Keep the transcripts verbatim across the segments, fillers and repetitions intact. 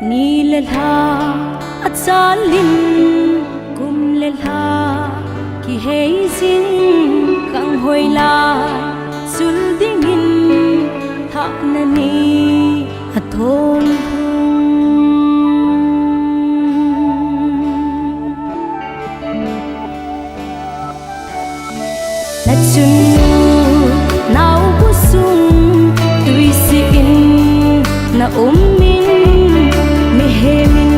Ni le lha achalin, kum le lha kihei jing, kang hoi lai sul dingin, thahna ni athom hung. Na chunnu naobu sung tuisi in na um in, mihem in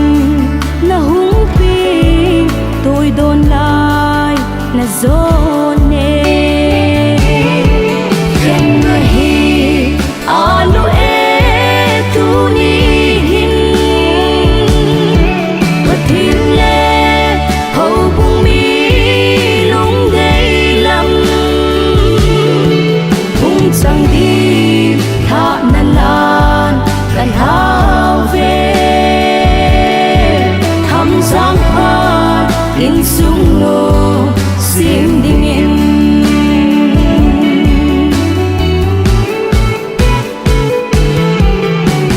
na hung pin, tuidon lai na jon e. Khen ahi, alu e, tuni hin Pathen le houbung mi lungdei lam hung chang ding thahna lan ka lhau ve. Thamjang phat insung nu sem dingin.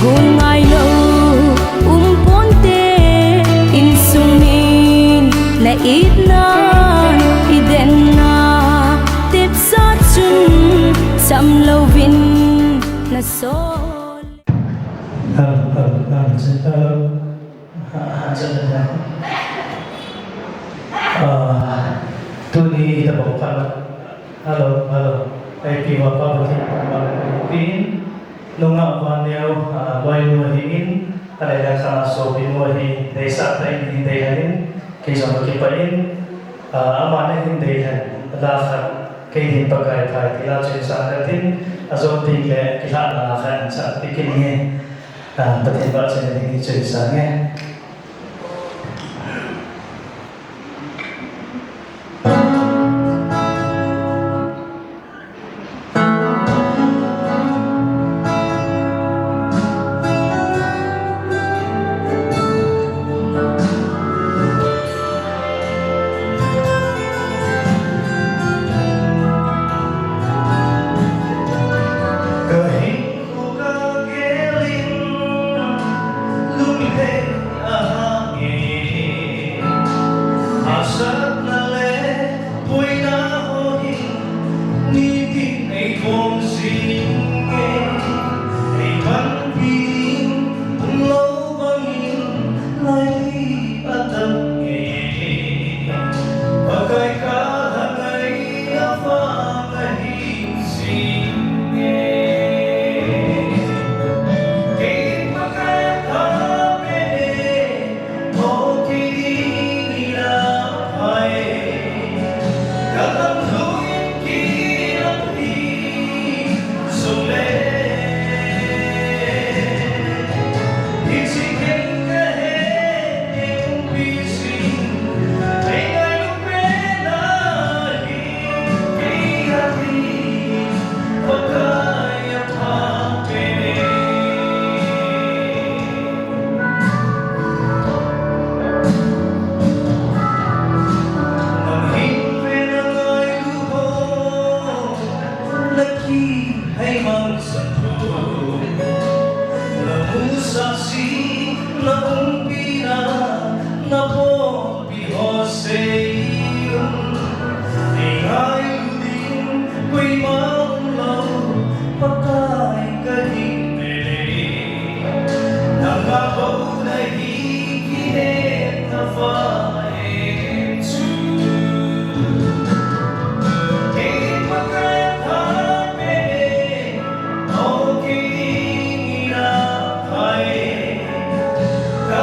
Gon ngailou um ponte, insung min na itna, i denna, tepsa chun cham louvin na sol. Hello, hello, hello, hello. Ah, tuni tabang pala. Hello, hello. Ipi uva pa Pathen pumpa le pin. Nungah uva neo, ah, loinu ahin, alei le kha sopinu ahin, deisah tah in hin deilhen in, kei jong kakipah in, ah, ama nahin deilhen, la khat, kei din Pakai phai, ti la chun sang katin, ajon ding le, kilhahna la khat in sa, ti kin nge, ah, Pathen vahchoi na ding chun sang nge. Hahsatna le boina ho hi nitin eipom jing e, eipanpi ding umlou bangin lai hi atam e. Pakai ka lhangai a vang ahi jing e. Kei Pakai a tha pen e. Nang hin ve na ngailu ho, na kihei mang sat ho, na musah jing, na umpi na, na ponpi ho sei un. Nei ngailu ding koima umlou, Pakai ka ding lele. Nangma bou nahi kihetna va em chu. Kei Pakai a tha pen e, o kei dingin a pha e. Ka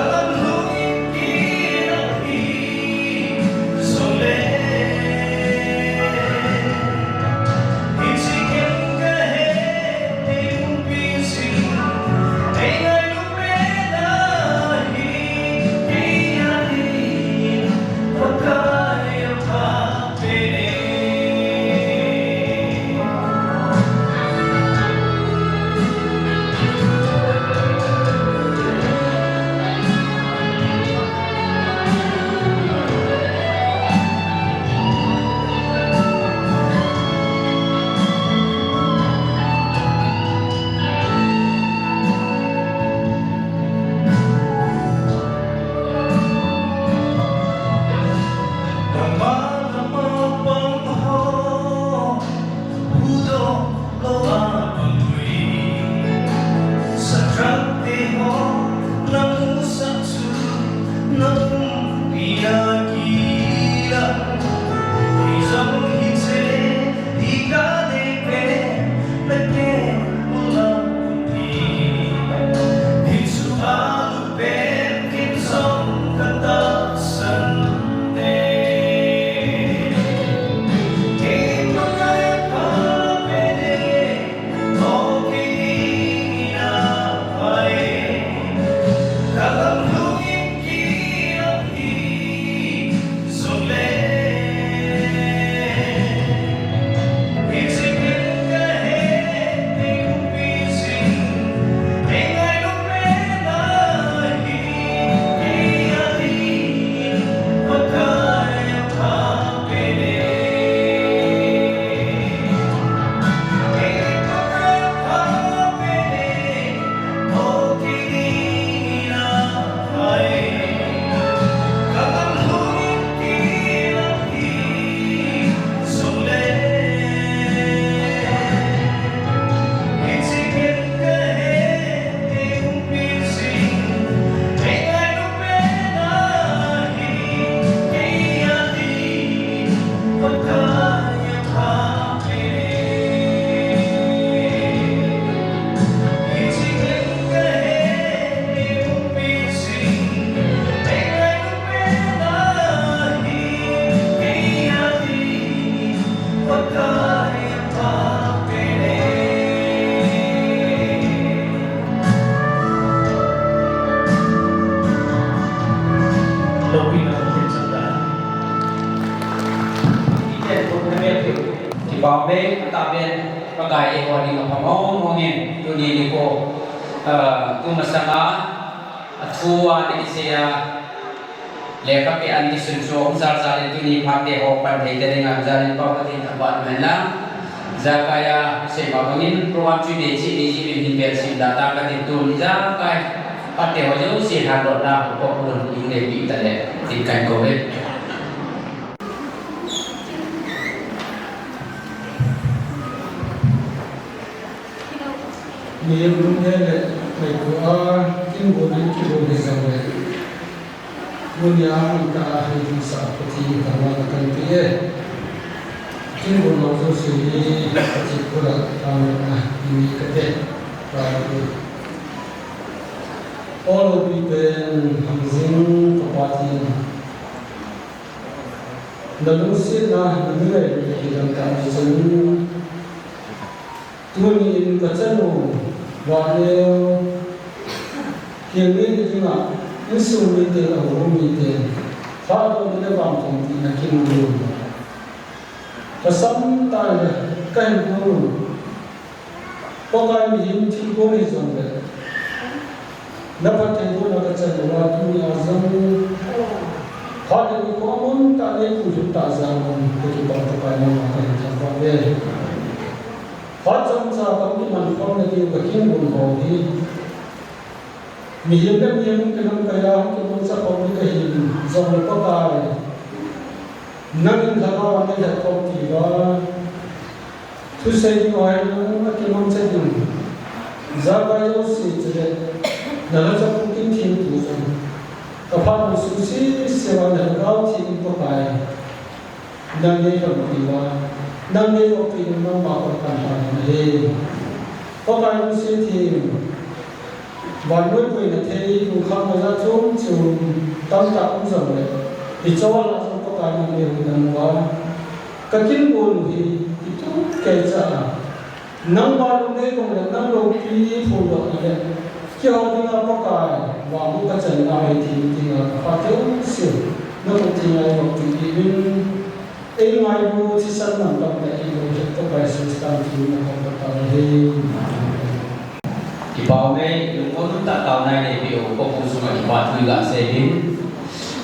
Amen. Taben Pakai eiho dinga pha mong mong in tuni nikho, ah, tu masanga athu a ni kisei a lekha pe an kisun chu um jal jal in tuni phat te ho pan thei te dinga jal in pau katin aban mai na. Jakaya seima bangin program chu nei chi nei chi min hin bel sim da ta katin tuni jakai phat te ho jouse thanlon na ho ko pun in nei pi ta le tin kan ko ve. Mihem lunghe le maitua kingon in kibol hi jong le, tunia hung ka a hei hung sa Pathen thangvahna kan pe e. Kingon ho jouse hi Pathen khut a thangvahna in nei kate. Ka pe. O loupi pen Hangjing ka Pathen. Na lungsetna, na nungaina hi dam tah ni chun. Tuni in ka chanu, Vanleo, Kiangngei dinga, insung mite, ahung mite, thadohna le vangthum pina kin uvin. Ka sam tai le, ka hin uvin. Pakai mihem thilgon hi jong le. Na phattheibohna ka chan uva tunia jong. Phat le nikho mun tah le tuhin tah jong ka kipah Pakai nangma ka hin thangvah uve. Phat chomcha ka kiman khom na diu ka kingon ho hi. Mihem le mihem hung kilamkai a, hung kimangcha khom ding kahi jong le Pakai. Nangin lhagao a nei lhatkhom tiu va. Thusei ding ho hi nangin akimangcha ding. Ijakai jouse chule. Na lhacha pum kin thim tu jong. Ka phat sung sese uva na lhagao thim Pakai. Nang nei lhung tiu va, nang nei lhung tiu nangma koma kahin pan ahi. Pakai lungset thim, vannoi boina thei, lungkhamna jat chom chom tamtah um jong le, hiche a jong Pakai nang nei lhung nang uva, ka kingon u hi, itu kei cha a. Nangma lungnei bang le nang loupi phondohna le, keiho dinga Pakai, vangboh ka channa ahi ti dinga ka phat jouse, na khut thenga eiboh pi uvin, ei ngailu thisan mantam tah eiboh Pakai Jesu Christa min a kon ka tao ahi. Kipa ume, lungmon tah taona nei peh u, ka pu sunga kipa thu iga sei uvin.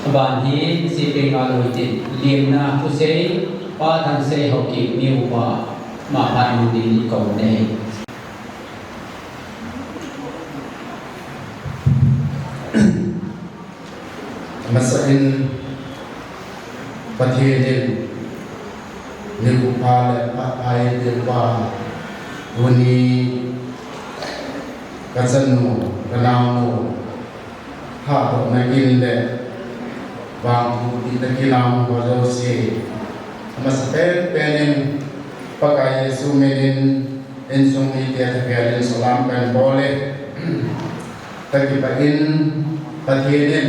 Aban hi, si pe nga loi tin, limna thusei, Pa Thangsei Haokip, mi upa, Ama phat mun ding in kou uve. Amasa in Pathen in nikho pha le phat pha eipeh uva, tuni ka chanu, ka naonu, thadohna kin le vangthum pina kin a um ho jouse, amasa pen pen in Pakai Jesu min in, insung mite thakhel in salam kahin bol e. Ka kipah in Pathen in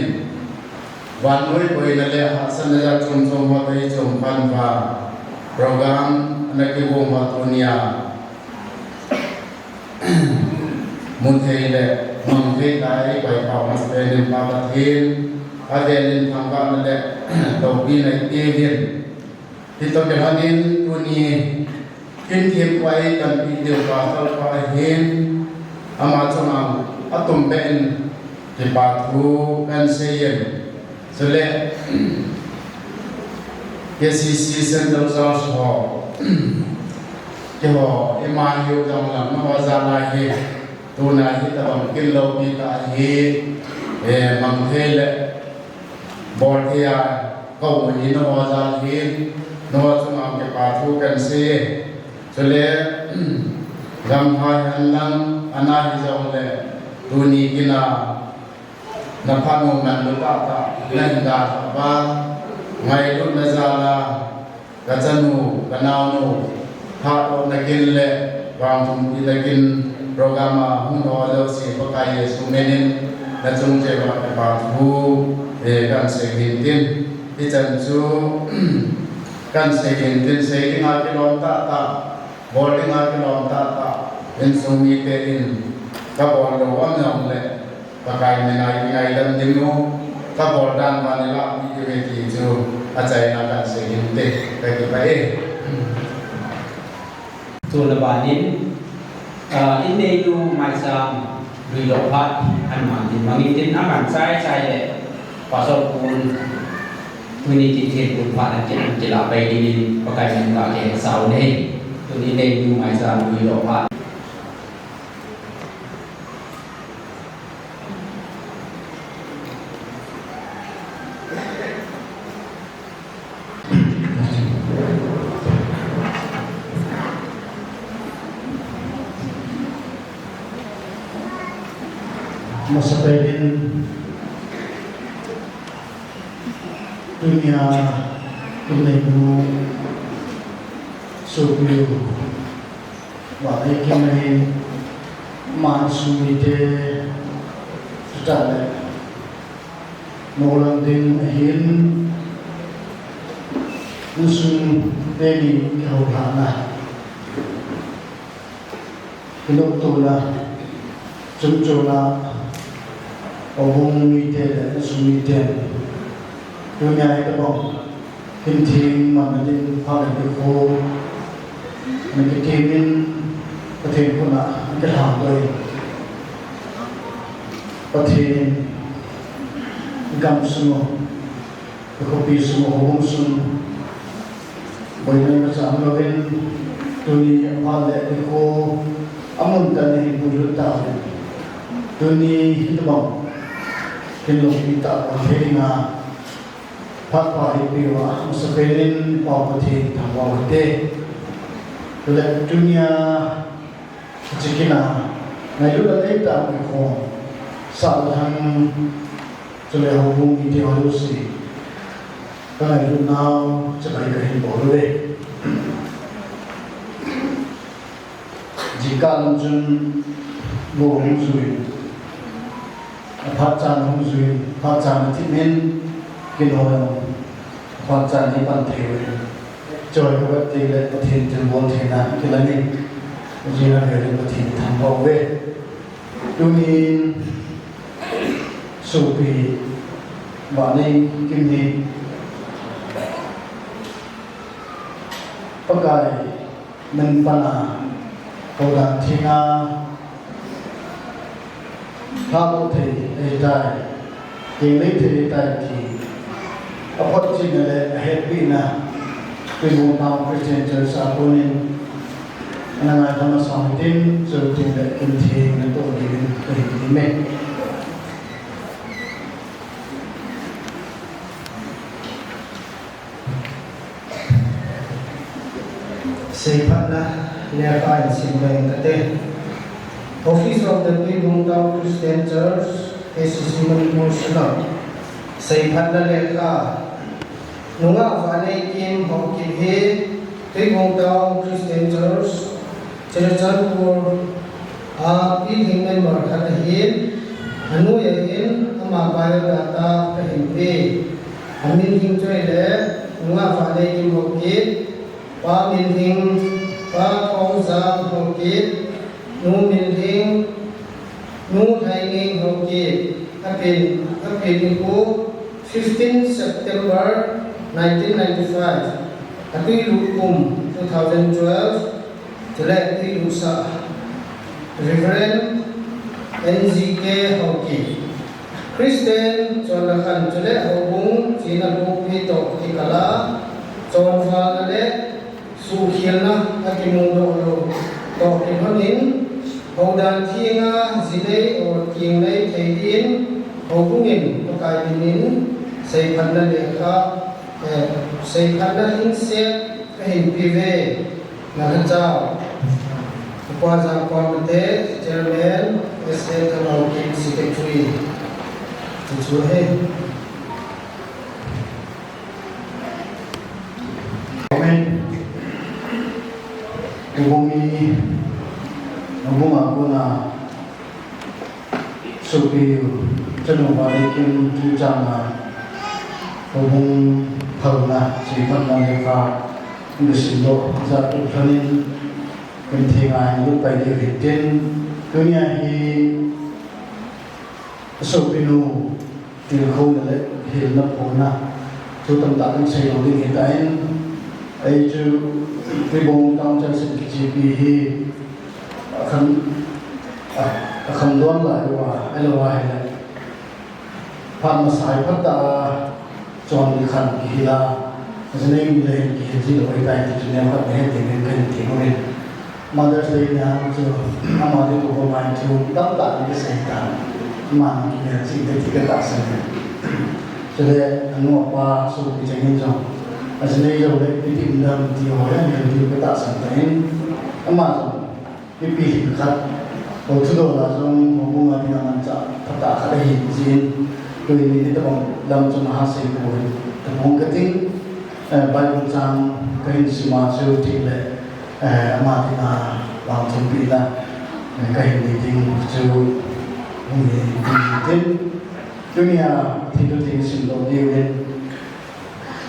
vannoi boina le hahsatna jat chom chom ho toh ichom khan uva, program ana kigong uva tunia mu thei le mang thei tah a eikoi pau masapen in Pa Pathen, avel in thangvahna le loupina eipeh uvin. Hitoh kilhon in tuni kin thim uva eipanpi diu pa Lalpa ahin, ama chunga atum beh in kipa thu kahin sei in. Chule, K C C Central Church ho, keiho, ima hiu jong lang, nangho jal a hi, tuna hi tabang kin loupi tah hi, eh, mang thei le, bol thei a, ka um u hi nangho jal hin, nangho chunga kipa thu kahin sei. Chule, gamthai hen lang, ana hi jong le, tuni kin a, na phat u manlu tah tah, na hin dalhah uva, ngailutna jal a, ka chanu, ka naonu, thadohna kin le, vangthum pina kin, program a hung ho jouse Pakai Jesu min in, na chung cheh uva kipa thu, eh, kahin sei hin tin, hichan chu, kahin sei hin tin, sei dinga kilom tah tah, bol dinga kilom tah tah, insung mite in, ka bol lou um jong le, Pakai min a i ngaidam ding u, ka bol dan uva nei lahpeh diu ahi ti chu, achaina kahin sei hinte, ka kipah e. Tuna banin, ah, inneinu Maisam Luilouphat, aman tin mangin tin aman chai chai le, Pastor Pun, tuni tin thil pun phat an kin, an kila pai dingin, Pakai min ka ke sau nei. Tuni inneinu Maisam Luilouphat. Masapen in tunia inneinu sopi u Vanleikim in, aman sung mite, chutah le, molang ding ahin, insung teni kihoulhahna, kinoptona, chungchona, houbung mite le insung mite, tunia hitobang Kin theng manna ding phat le nikho, ana kitem in Pathen khut a ana kilhang doh in, Pathen i gamsung u, i khopi sung u, houbung sung, boina imacha umlouvin, tuni a phat le nikho, amun tah in ihin puilut tauvin. Tuni hitobang kin loupi tah u ahi dinga, Phat pha eipeuva, amasapen in Pau Pathen thangvah u hite. Chule tunia, hiche kin a, ngailutna neitah u kikhom, Sahthang, chule houbung mite ho jouse, ka ngailutnau, chibai kahin bol uve. Jingkah lam chun gou hung jui, aphat chan hung jui, phat chan athip in, kin ho jong aphat chan hi pan thei uve. Choi ka vet teng le Pathen thilbol theina kilan in, jing a vel in Pathen thangvah uve. Tunin sopi Vanleikim hi Pakai min pan a, houdan theng a, lhadoh thei ahitai, teng lei thei ahitai ti, aphotchetna le ahetpehna, Tuibong Town Christian Church a konin, ana ngaidam masang hitin, chuteng le kin theng natoh diuvin kahin temme. Seiphatna lekha in sim leng kate. Office of the Tuibong Town Christian Church, K C C Manipur Synod. Seiphatna lekha. Nungah Vanleikim Haokip hi Tuibong Town Christian Church, Churachandpur a pilhing member khat ahin, anoi ahin, ama biodata kahin pe. Amin hing chu ahile, Nungah Vanleikim Haokip, pa min hing, Pa Thongzang Haokip, nu min hing, Nu Lhainging Haokip, apen, apen nikho fifteen September nineteen ninety-five, atwi lut kum two thousand twelve, chule atwi lutsah Reverend N G K Haokip. Christian chonna khan chule houbung china lopi toh kikal a, chonvalna le suhkhelna akimu doh lou toh kilhonin, houdan theng a jinei or tenglei thei din, houbung in Pakai min in seiphatna lekha, eh, seiphatna lhingset kahin pe uve. Nalhachau Upa Jangkhoa Mate, Chairman, S A Thanlhokip, Secretary. Chuchu ahi. Amen. Houbung hi, houbung a kona sopi u, chanu Vanleikim chungchang a, houbung phalna, seiphatna lekha, in sim doh jat u lhonin, kin theng a hin lut pai diu hitin, tunia hi, asopinu, Tilkhouna le hilna phona thu tamtah kan seilou ding ahitan, Ei chu Tuibong Town Church in kichepi hi akhan, a, akhan don lai uva, ahilou ahile phat masa a phat a chon khan kihil a, ajinei mi le hin kihil ji lou ahitai ti chu neokhat nahet ding in kahin ti uvin. Mother's Day nia chu ama ding u bou mai thu tamtah in kisei tan. Aman kimel cheh ding ti katahsan in. Chule anu apa sopi cheng in jong, ajinei jou le ipi ti um dam ti ho le hin ti katahsan tan. Ama jong mipi lhingkhat, hou thudol a jong houbung a dinga manchah phatah khat ahi jin, tuin itobang lam chun ahasei poi, tapong kating, eh, Bible chang kahin sim a chu tile, eh, ama dinga vangthumpehna, eh, kahin nei ding chu hung hi tin. Tunia thil thu ding simdoh diuvin,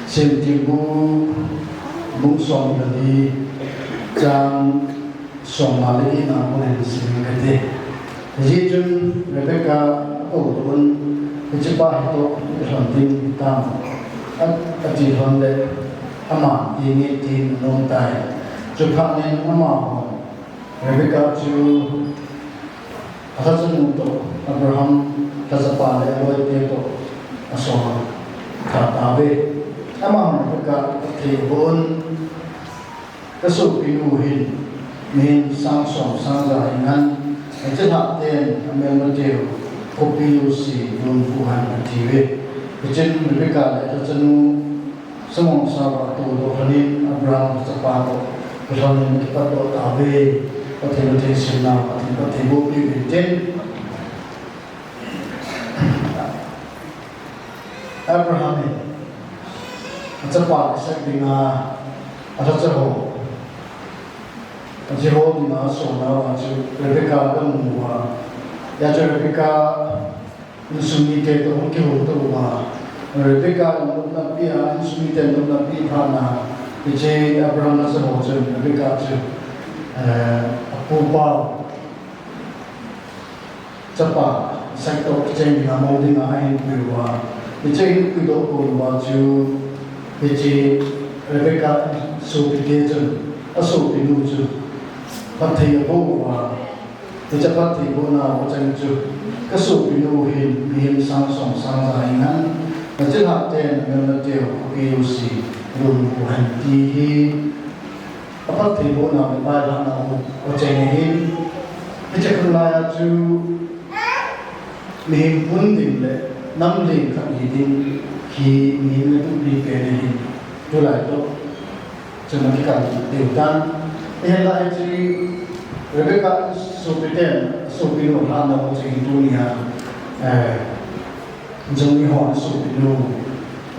Semtilbu bung som le li chang som le li na mun hin sim kate. Hijeh chun Rebecca akou doh un, hichepa hi toh ilhon ding hitam, a, ati lhon le, aman inge tin anom tai. Chuphat in amahon Rebecca chu alhachanu toh, Abraham lhachapa le aloite toh asol tha tauve. Amahon Rebecca athei aboh un, kasopinu hin mihem sang som sang ja hinam, achilhah ten amelmateu khopi jouse lungkhuh hen atiuve. Hichun Rebecca le alhachanu Samong sao a toudoh lhonin Abraham chapa toh kilhonin akipatdoh tauve. Pathen, Pathen simna, Pathen, Pathen bohpi uvin tin. Abraham in achapa Isaac dinga alhacha ho, aji ho dinga asol nauva chu Rebecca agamu uva. Hijeh chun Rebecca insung mite toh hung kihouto uva, Rebecca nopna ape a, insung mite nopna ape phat na, hiche Abraham lhacha ho chun Rebecca chu, eh, apupa u, chapa Isaac toh kicheng dinga mou dinga ahin pui uva, hiche ahin puidoh kon uva chu, hiche Rebecca sopite chun asopinu chu phatthei aboh uva, Hiche phattheibohna u achang chu, kasopinu hin mihem sang som sang ja hinam, nachilhah ten amelmateu khopi jouse lungkhuh hen ti hi aphattheibohna u le bailhahna u achang ahin. Hiche khanglai a chu mihem phun ding le nam leng khat hiding hi mihem in atup pen ahin, tulai toh chun akikal diu tan. Ahinla hiche Rebecca sopiten, sopinu lhahna u chu tunia, eh, jong eihon sopinu,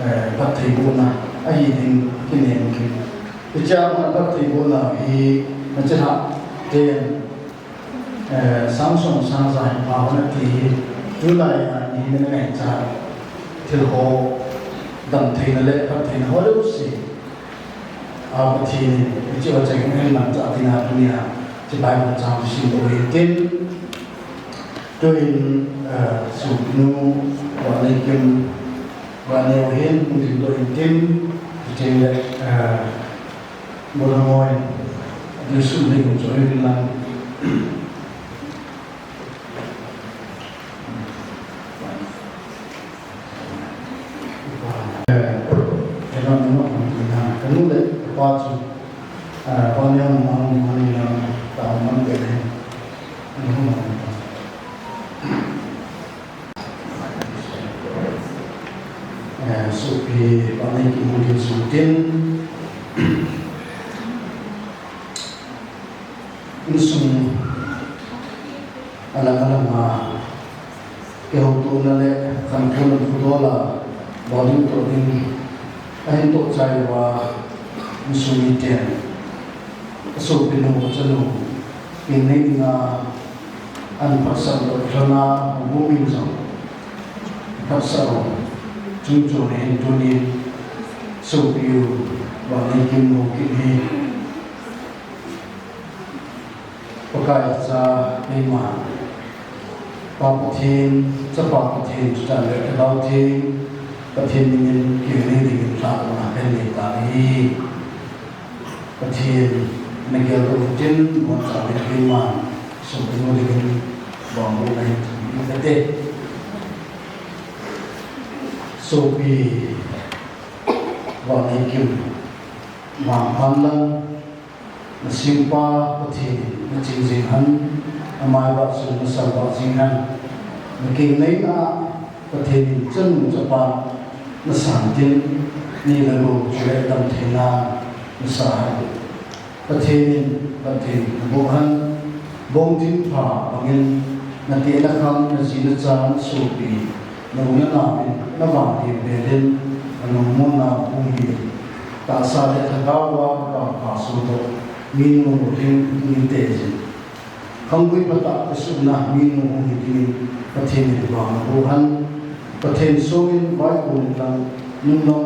eh, phattheibohna ahi ding kinem kit. Hichea phattheibohna hi nachilhah ten Eh, sang som sang ja hin pha hon ati hi, tulai a mihem in angaichat thil ho, damtheina le phattheina ho jouse a Pathen in hiche ho cheng hin manchah dinga tunia hiche Bible chang chu simdoh u hitin. Tuin, eh, sopinu Vaneikim, Vaneikim hin hung dingdoh u hitin, hitin le, eh, Bula ngoi, Jesu ding choi lang. Eh, kanu le kapa chu, eh, pa ni ang mang ni mang ni lang, ta mang ke ni. Eh, sopi, Vaneikim hung ding sung tin, insung alang alang a, kihoutona le khankho le thudol a, bol ding toh ding, ahin toh chai uva, insung miten, asopinu, achanu, kin nei dinga, An phatsah doh lhon a, houbung in jong phatsah u chungchang in tunin sopi u Vaneikim nu kiti hi Pakai cha eima Pa Pathen, Chapa Pathen, chutah le Lhagao Theng Pathen min in kive dingin lhahna kanei tai. Pathen na geldoh utin, boncha ding keima sopinu dingin bangbu nahin thum kate. Sopi Vaneikim, mangphan lang, na sempa Pathen in na ching jing hen, amai vah chun na salvah jing hen, na kingneina Pathen in chanu chapa na san tin, ni le gou chule damtheina na sa hen. Pathen in, Pathen na boh hen, bongthim pha bangin, na teh na khang, na ji na cha, na sopi, na u na nao in, na vang tin bel in, na nungmona hung hi, tahsa le thagau a ka pha soh toh, minu hing ni te jin. Khanggui phatah kisutna minu hung hi dingin Pathen in vang na boh hen. Pathen songin vaikun lang, nunnom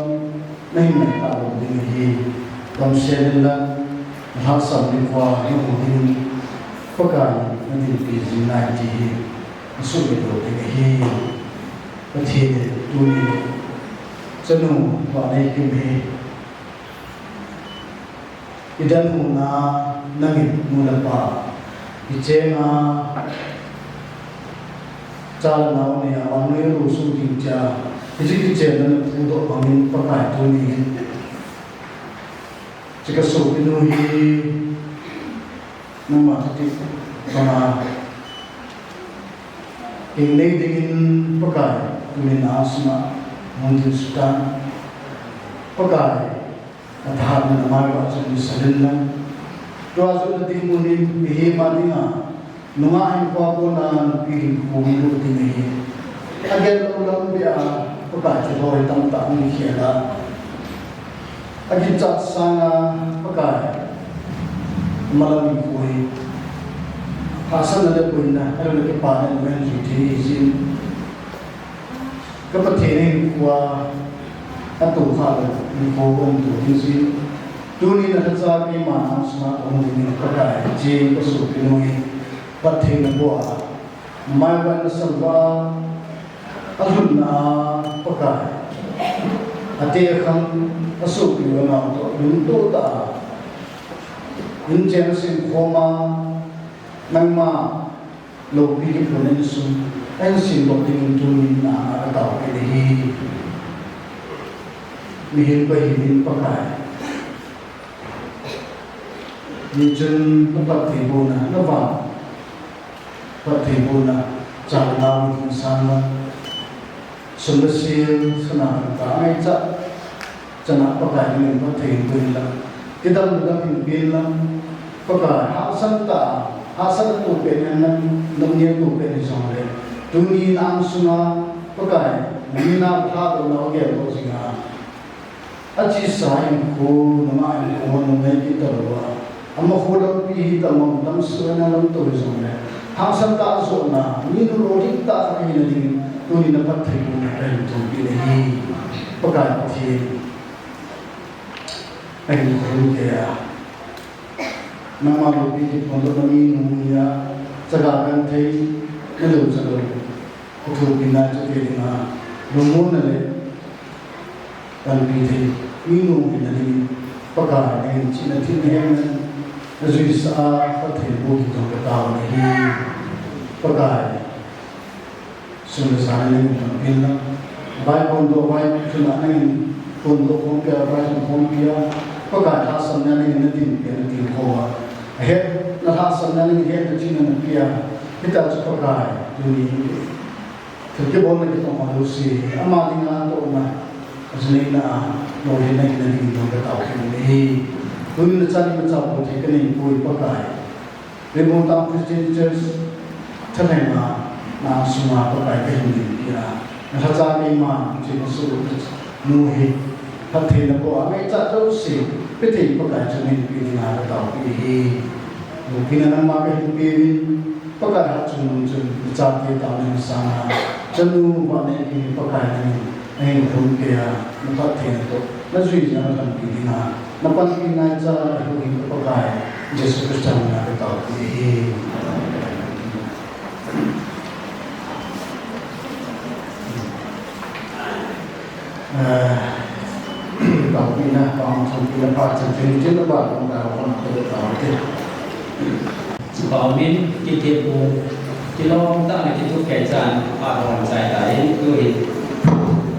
na hin ngai talou ding ahi. Damsel in lang, na lhasam nikho a na um dingin Pakai in na dinpi jing nai ti hi na sumil lou ding ahi. Pathen in tuni chanu Vaneikim hi i dan huna nangin nu le pa, i chenga cha le nao nei a, vannoi a lut soh ding tia, hiche kichenna na phudoh bangin Pakai tuni hin, hiche ka sopinu hi, nangma thutep banga, kingnei dingin Pakai, tuni na sunga, mun tin sutan, Pakai, athahatna na mai vah chun na sel in lang. Tua jotna ding mun in mihem a dinga, nungah hinkho a kona nupi hinkho hung lut ding ahi. Agel lou lam beh a, Pakai thilhou hi tamtah hung khel a. Aginchat sanga Pakai, amalam hinkho hi hahsatna le boina, ahilou le kipana in ahin jui thei ahi jin. Ka Pathen hinkho a, atoh kha lou hinkho hung tou ding jin. Tuni na lhacha keima nang sunga kahung dingin Pakai, hiche ka sopinu hi phatthei na boh a, na mai vah na salvah a, alhunna a Pakai, ate akhang, asopi u anao toh lungtoh tah a, inchen asemkhom a, nangma loupi kiphun insung ahin semdoh dingin tuni na a ka taopeh ahi. Mihem kahi in Pakai, hichun na phattheibohna, na vang phattheibohna, cha le nao hung sang a, sum le sil, sana lhangka ngaichat chana Pakai nangin phatthei boh in lang, kidang dang hin pen lang, Pakai hahsat tah a, hahsat a toh pen in lang, nopna a toh pen hijongle, tuni na ang sunga Pakai, na mina phatdohna geldoh jing a, achesa hinkho, nungah hinkho, nungai kit talou a, ama kho lampi hi tamang, damsel a lamto hijongle, hahsat tah a jotna, minu lolhing tah khat ahina dingin, tuni na phattheibohna kahin thumpi nahi. Pakai Pathen, ahin khom kei a, nangma loupi kiphondohna minu hi a, chaga genthei, nalou chalou, athopina chate dinga, lungmonna le panpi thei minu hina dingin, Pakai nangin chihna thilna hemna najuisah a, phatthei boh in jong katao nahi. Pakai, sum le jan a nangin panpi in lang, vai phondoh, vai lhun a nangin phondoh khompi a, vai lhun khompi a, Pakai lhahsamna nangin nadinpi a, nadinkhom a, ahet, na lhahsamna nangin hetna chihna napeh a, hitia chu Pakai, tuni thil kibolna kitong ho jouse, ama dinga tohna, ajineina a, lolhinna hina dingin jong katao kit nahi. Tuni nachan imacha bol thei kaneipoi Pakai. Rebung Town Christian Church thalhenga, na ang sunga Pakai kahin dinpi a, na lhacha keima, hiche ka sopinu hi phatthei na boh a, ngaichat jouse pethei Pakai chun neipe dinga kataopeh ahi. Loupina nangma kahin peuvin, Pakai hatchungnung chun nachate taona sanga, chanu Vaneikim hi Pakai nangin nahin khom kei a, na phattheina toh najui jing a nalhenpi dinga, na panpina cha ahuhhing ka Pakai Jesu Christa mina kataopeh ahi. Ah, Taopina, pang thangpina, pachan thangpina, ba, ba, ba, ba, ba, ba, ba. Chupau min, kithempu, kilom tah le kithukeh chan, a hon chai ta in, tu hin,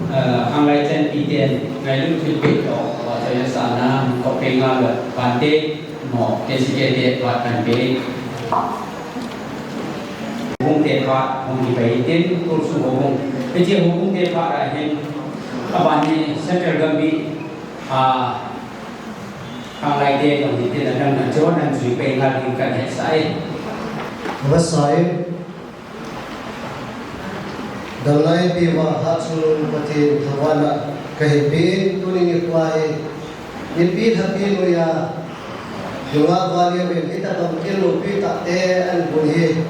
eh, Khanglai Chenpi ten, ngailut thilpeh toh, va chai na sa na, ko pe nga le, bante, mo, K C K te, va kan pe. Houbung te phat, hung hi pai tin, tu su houbung. Hiche houbung te phat a hin, aban hi Central Gambih, a, Khanglai te jong hitin adang na chon an jui pai ngal ding kan hetsah e. Hetsah e. Damnaipi va Hatchungnung Pathen thaovin kahin peh in tuni nikho hi. Nipi lhapi noiya. Nungah Vaneo in hitabang thil loupi tah te ahin bol hi.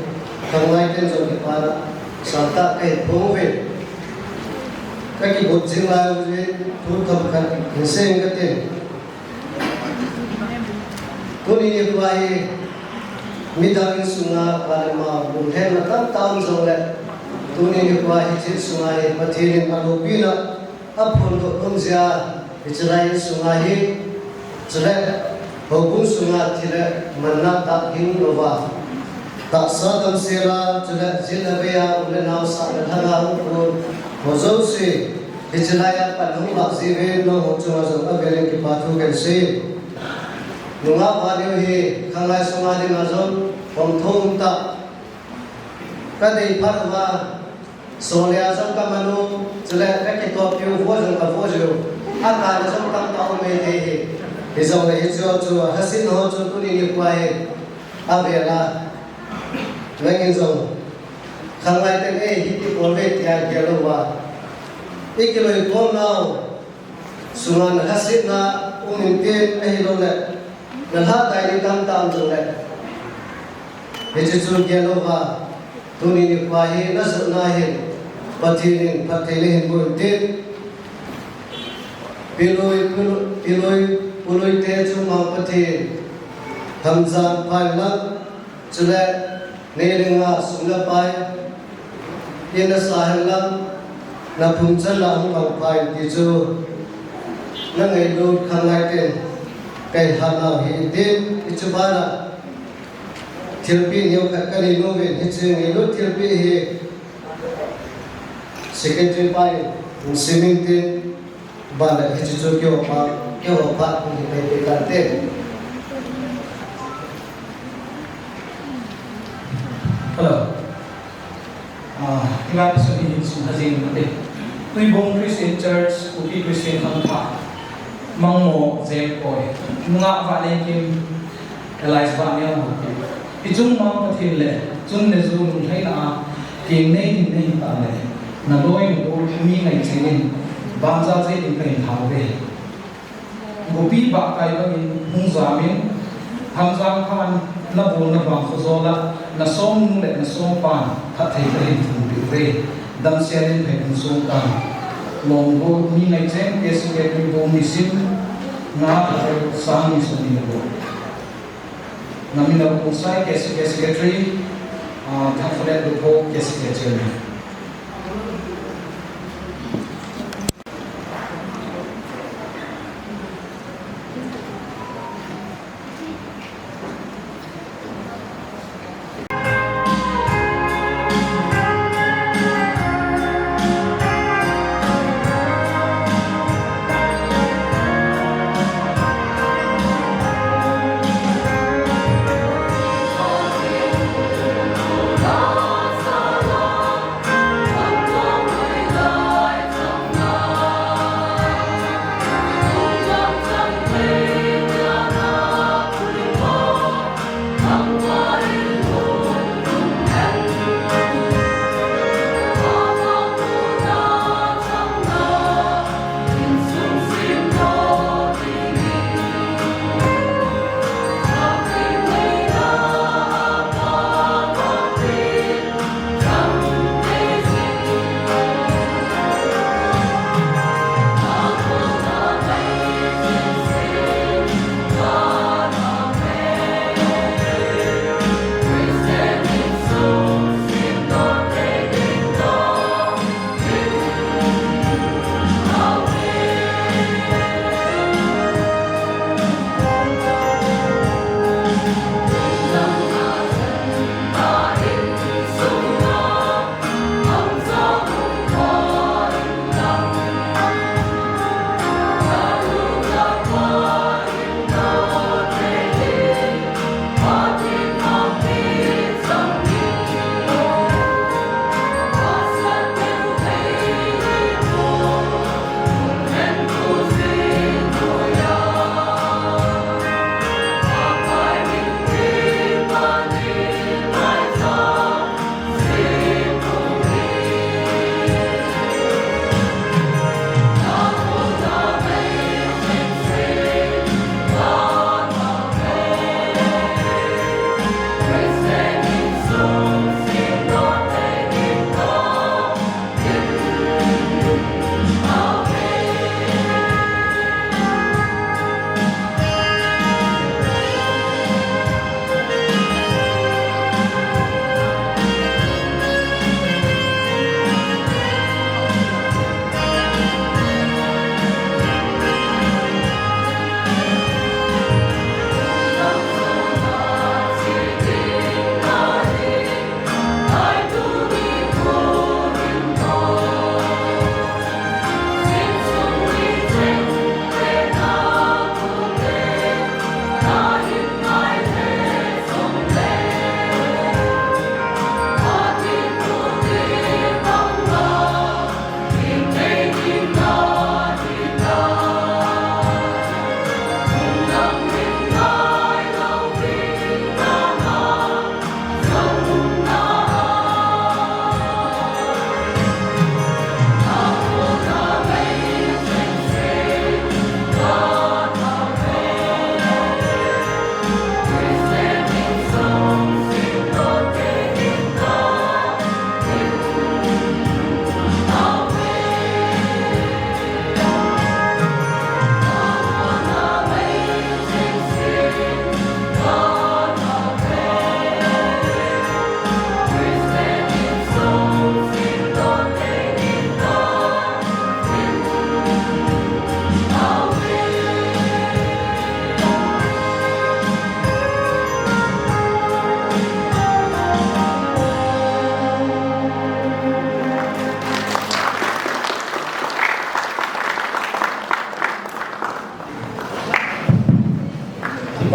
Khanglai ten jong kipana sangtah kahin phong uve. Kakibot jing lai uvin thu themkhat hin sei inge kati. Tuni nikho hi midang insunga pa le ama lunglhaina tamtah um jongle, tuni nikho hi hiche insunga hi Pathen in aloupina aphondoh nom jeh a, hiche lai insunga hi, chule houbung sunga thi le manna tah hing louva, tahsa damsel a, chule jil le vei a, u le nao, sah le lhang a hung kon ho jouse, hiche lai a pan hung vah jiuvin, nangho chunga jong avel in kipa thu kahin sei. Nungah Vaneo hi Khanglai sunga dinga jong pom thou um tah. Kadei phat uva, Solia jong kaman u, chule kakitohpiu, vo jong kavo jiu. Akah a jong tamtah um e thei hi. Hijongle hiche ho chu, lhasetna ho chu tuni nikho hi avel a. Nangin jong, Khanglai ten, "Ei, hiti bol ve," tia gel louva. Ikiloikhom nau sunga nalhasetna um intin ahilouleh, nalhah ding tamtah um jongle. Hiche chu gel louva, tuni nikho hi najotna hin, Pathen in phatthei nahin boh intin. Pilui, Pilui, Pilui, Pilui te chunga Pathen, Hamjang phai lang, chule, neilinga sum le pai, in nasa hen lang, naphung chan a hung vangpha in ti chu, nangailut Khanglai ten kahin hat nau hi intin, hiche bana, thilpeh neokhat kanei nom uvin, hiche ngailut thilpeh hi, Secretary pa in, hung sim intin, Ban le hiche chu keiho phat, keiho phat hung hi pai pai tante. Hello. Ah, tua hi sum hi sum ha jing mate. Tuibong Christian Church, Kuki Christian Khangthah. Mangmo Jem Koi. Nungah Vanleikim. Elias Vaneo Haokip. Ichung mang Pathen le, chun le ju lunglhaina a, keng nei ding nahi tah le, naloi nagol mi ngaicheng in, banjal jeh in kahin thauve. Gopi bahkai bangin hung jam in, Hamjang phan nabol nabang khojol a, nasomnu le nasompan, phatthei kahin thum peh uve. Damsel in phatthei hung som tan. Lom gol mi ngaicheng, K C K Tuibong nisim, nga April, sang ni som ni le gup. Namin Lophongsai, K C K Secretary, ah, Thangkholet Lupho, K C K Chairman.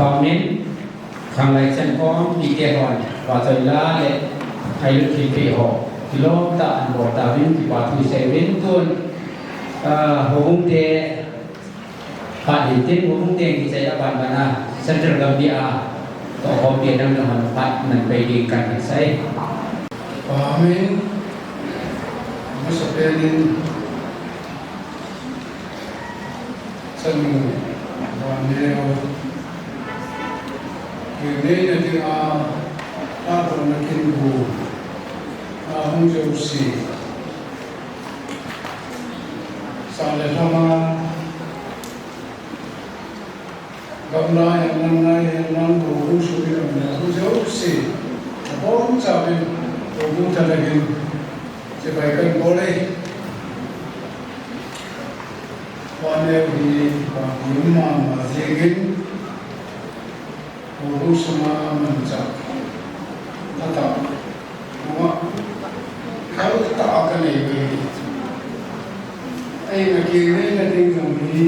Amen. Khanglai chan kom, pite hon, vachoi la le, hailut thilpeh ho, kilom tah in bol tauvin, kipa thu sei uvin tun, ah, houbung te, phat hin tin, houbung te kichai a ban ban a, Central Gambia, toh khompi a dang dang hon phat nan pe ding kahin sei. Amen. Masapen in, Chanu, Vanleo, Kineina dinga, Patona kinbu, ahung jouse, sah le lhama, gamla hen lang, nai hen lang, houbung sunga um le ahung jouse, abonchauvin, houbung thalheng in, chibai kahin bol e. Vanleo hi kipa um mama jingin, houbung sunga manchah phatah, nungah phatah kanei uve. Eina kineina ding jong hi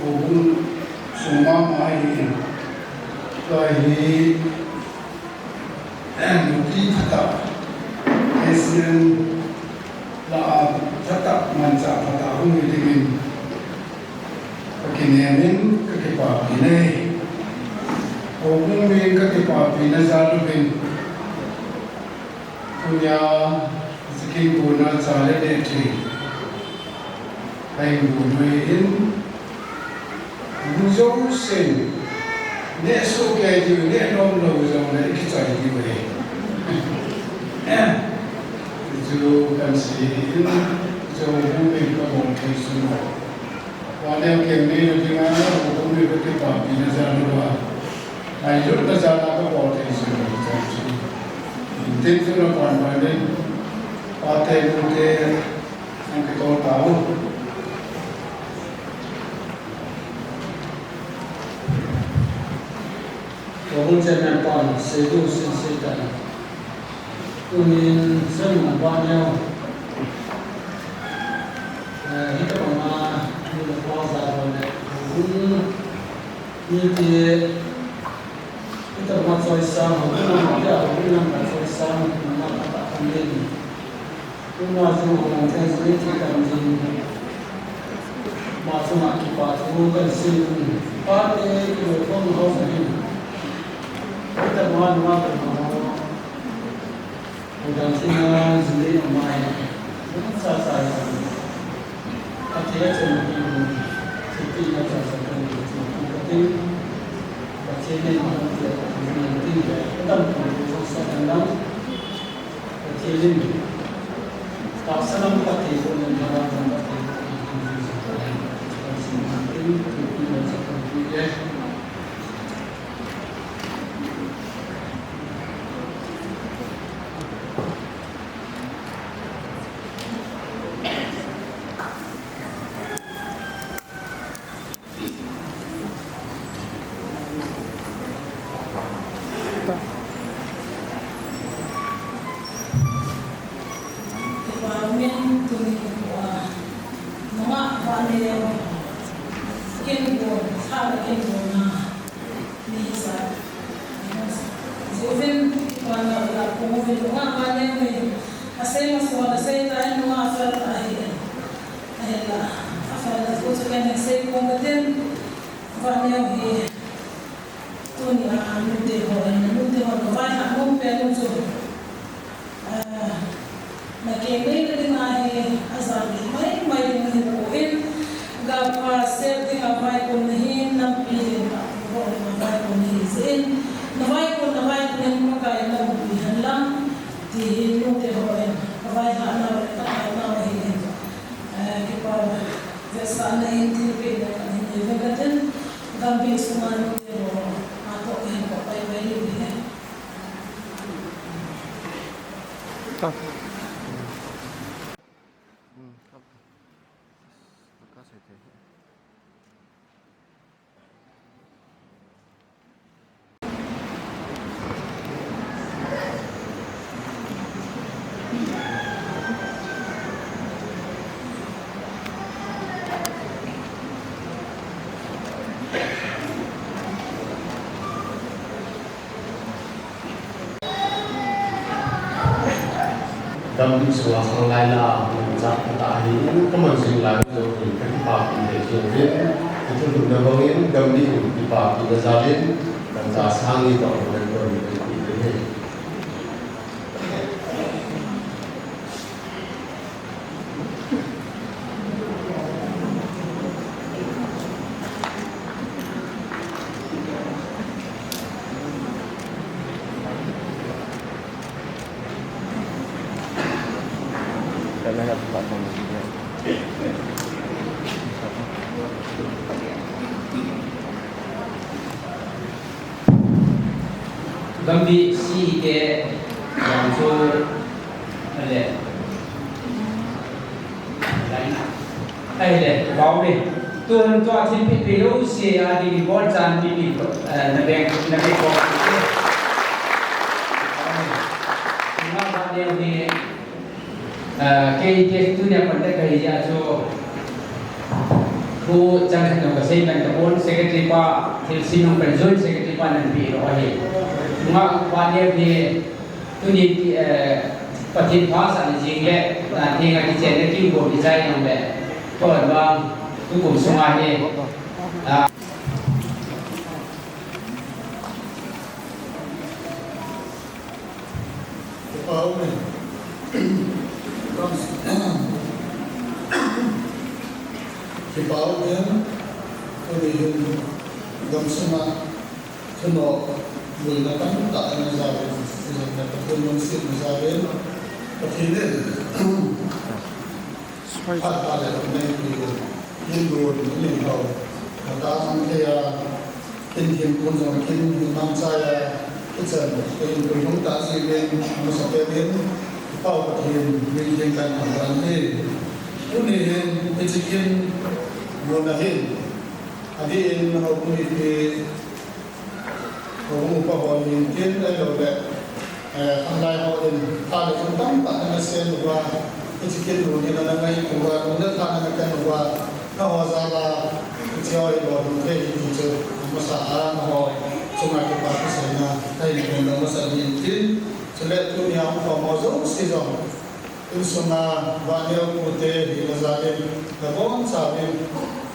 houbung sung mama ahi. Tua hi nupi phatah, Christian lah a phatah, manchah phatah hung hi dingin kakinem in, kakipapi e. Houbung min kakipapina jal uvin, tunia hiche kibulna cha le neh thei kahin bol u ahin, mi jousen neh soh kei diu, neh nom lou jongle i kichai diu ahi. Hichu kahin sei in, hichu houbung min kabol thei chu. Vanleo kineina dinga houbung min kakipapina jal uva, ngailutna jal a kabol thei chu ahi. Tin chu napan ban in, pate nute, nang kitol tau. Houbung chairman pan seidu sin sei tan. Tunin Chanu Vanleo, eh, hitobanga nu le pa jal ho le, houbung mite hitobanga choisang, houbung lam a, houbung lam a choisang, nangma phatah kahin nei. Tuma jong houbung thei jong ithi tam jin. Ama chunga kipa thu kahin sei in. Pate kiloikhom ho jong hin, hitobanga nungah ho, houbung thina jing le ama hi, cha cha hi, athei a chen hi, thilpeh na cha cha kahin nei chu katin. Pathen in alampi a, atampi jong sah hen lang. Pathen in tahsa lam phatthei boh in, Thadou lam phatthei boh in, Kipa umin tuni nikho a, nungah Vanleo kinbol, thah le kinbolna ni hisa jeh uvin, kipana ula pung uvin, nungah Vanleo hi asei masot asei tan, nungah afel ahi. Ahinla, afel na thu chu ken hin sei pon katin, Vanleo hi tunia nute ho in, nute hon kavaihah nom pen u chu, ah, na kineina dinga hi ajat mai mai ding ahi poi, galkap sep dinga vaikon nahi, nampi ding a ho dinga vaikon nahi jeh in, na vaikon, na vaikon in Pakai in na umpi hen lang, ti hi nute ho in kavaihah nau le kataonau ahi. Eh, kipa vetsahna in thilpeh na kahin nei uve katin, gambih sunga nute ho a toh kahin kop pai pai diu ahi. Sunga sang lai la, cha kata hi, kaman jing lai, jo hi, ka kipa pi le jo hi, ka thulhun na bangin, gam ni kipa pi na jalin, kan ta sang ni to, kan to ni, kan pi le hi. Gambi si ke, yang chu, ale. Ahile, vau le. Tun tua thil pi pi lo si a di bol chan pi pi, eh, na beng, na beng ko. Nga ba de ni, eh, ke ke tu ne kon te kai ja chu. Ku chang khat no ka sei ban ka bon secretary pa, thil si nong kan joint secretary pa nan pi lo ahi. Nga ba de ni, Tuni, eh, Pathen pha sah le jing le, ah, thenga kichenna kigo kichai nang le, ko bang, tukum sunga hi, ah. Kipau me. Kipau me. Tuni hin, gam sunga. Thuno, buina tamtah ana jaovin, Pathen lungsetna jaovin, Pathen in phat pha le lungdei peh in, in gon, in ho, ata hung thei a, in themkhat jong, in hung mangcha a, ichan, in pui hung tah jeh in, amasapen in, Kipau Pathen, min theng kan thangvah in ahi. Tuni hin, hiche kin, gon ahin, adeh in, houbung mipi, Houbung upa ho hin tin ahilou le, eh, khanglai ho hin, pha le jong tamtah ana sem uva, hiche kin gon hi ana ngaito uva, lung le lhan ana kan uva, nangho jal a, hiche ho hi lolhing thei ahi ti chu, masa a, nangho chunga kipa thu seina, kahin phongdoh masa in tin, chule tunia hung khom ho jouse jong, Insunga, Vaneo pute, hina jal in, nabonchauvin,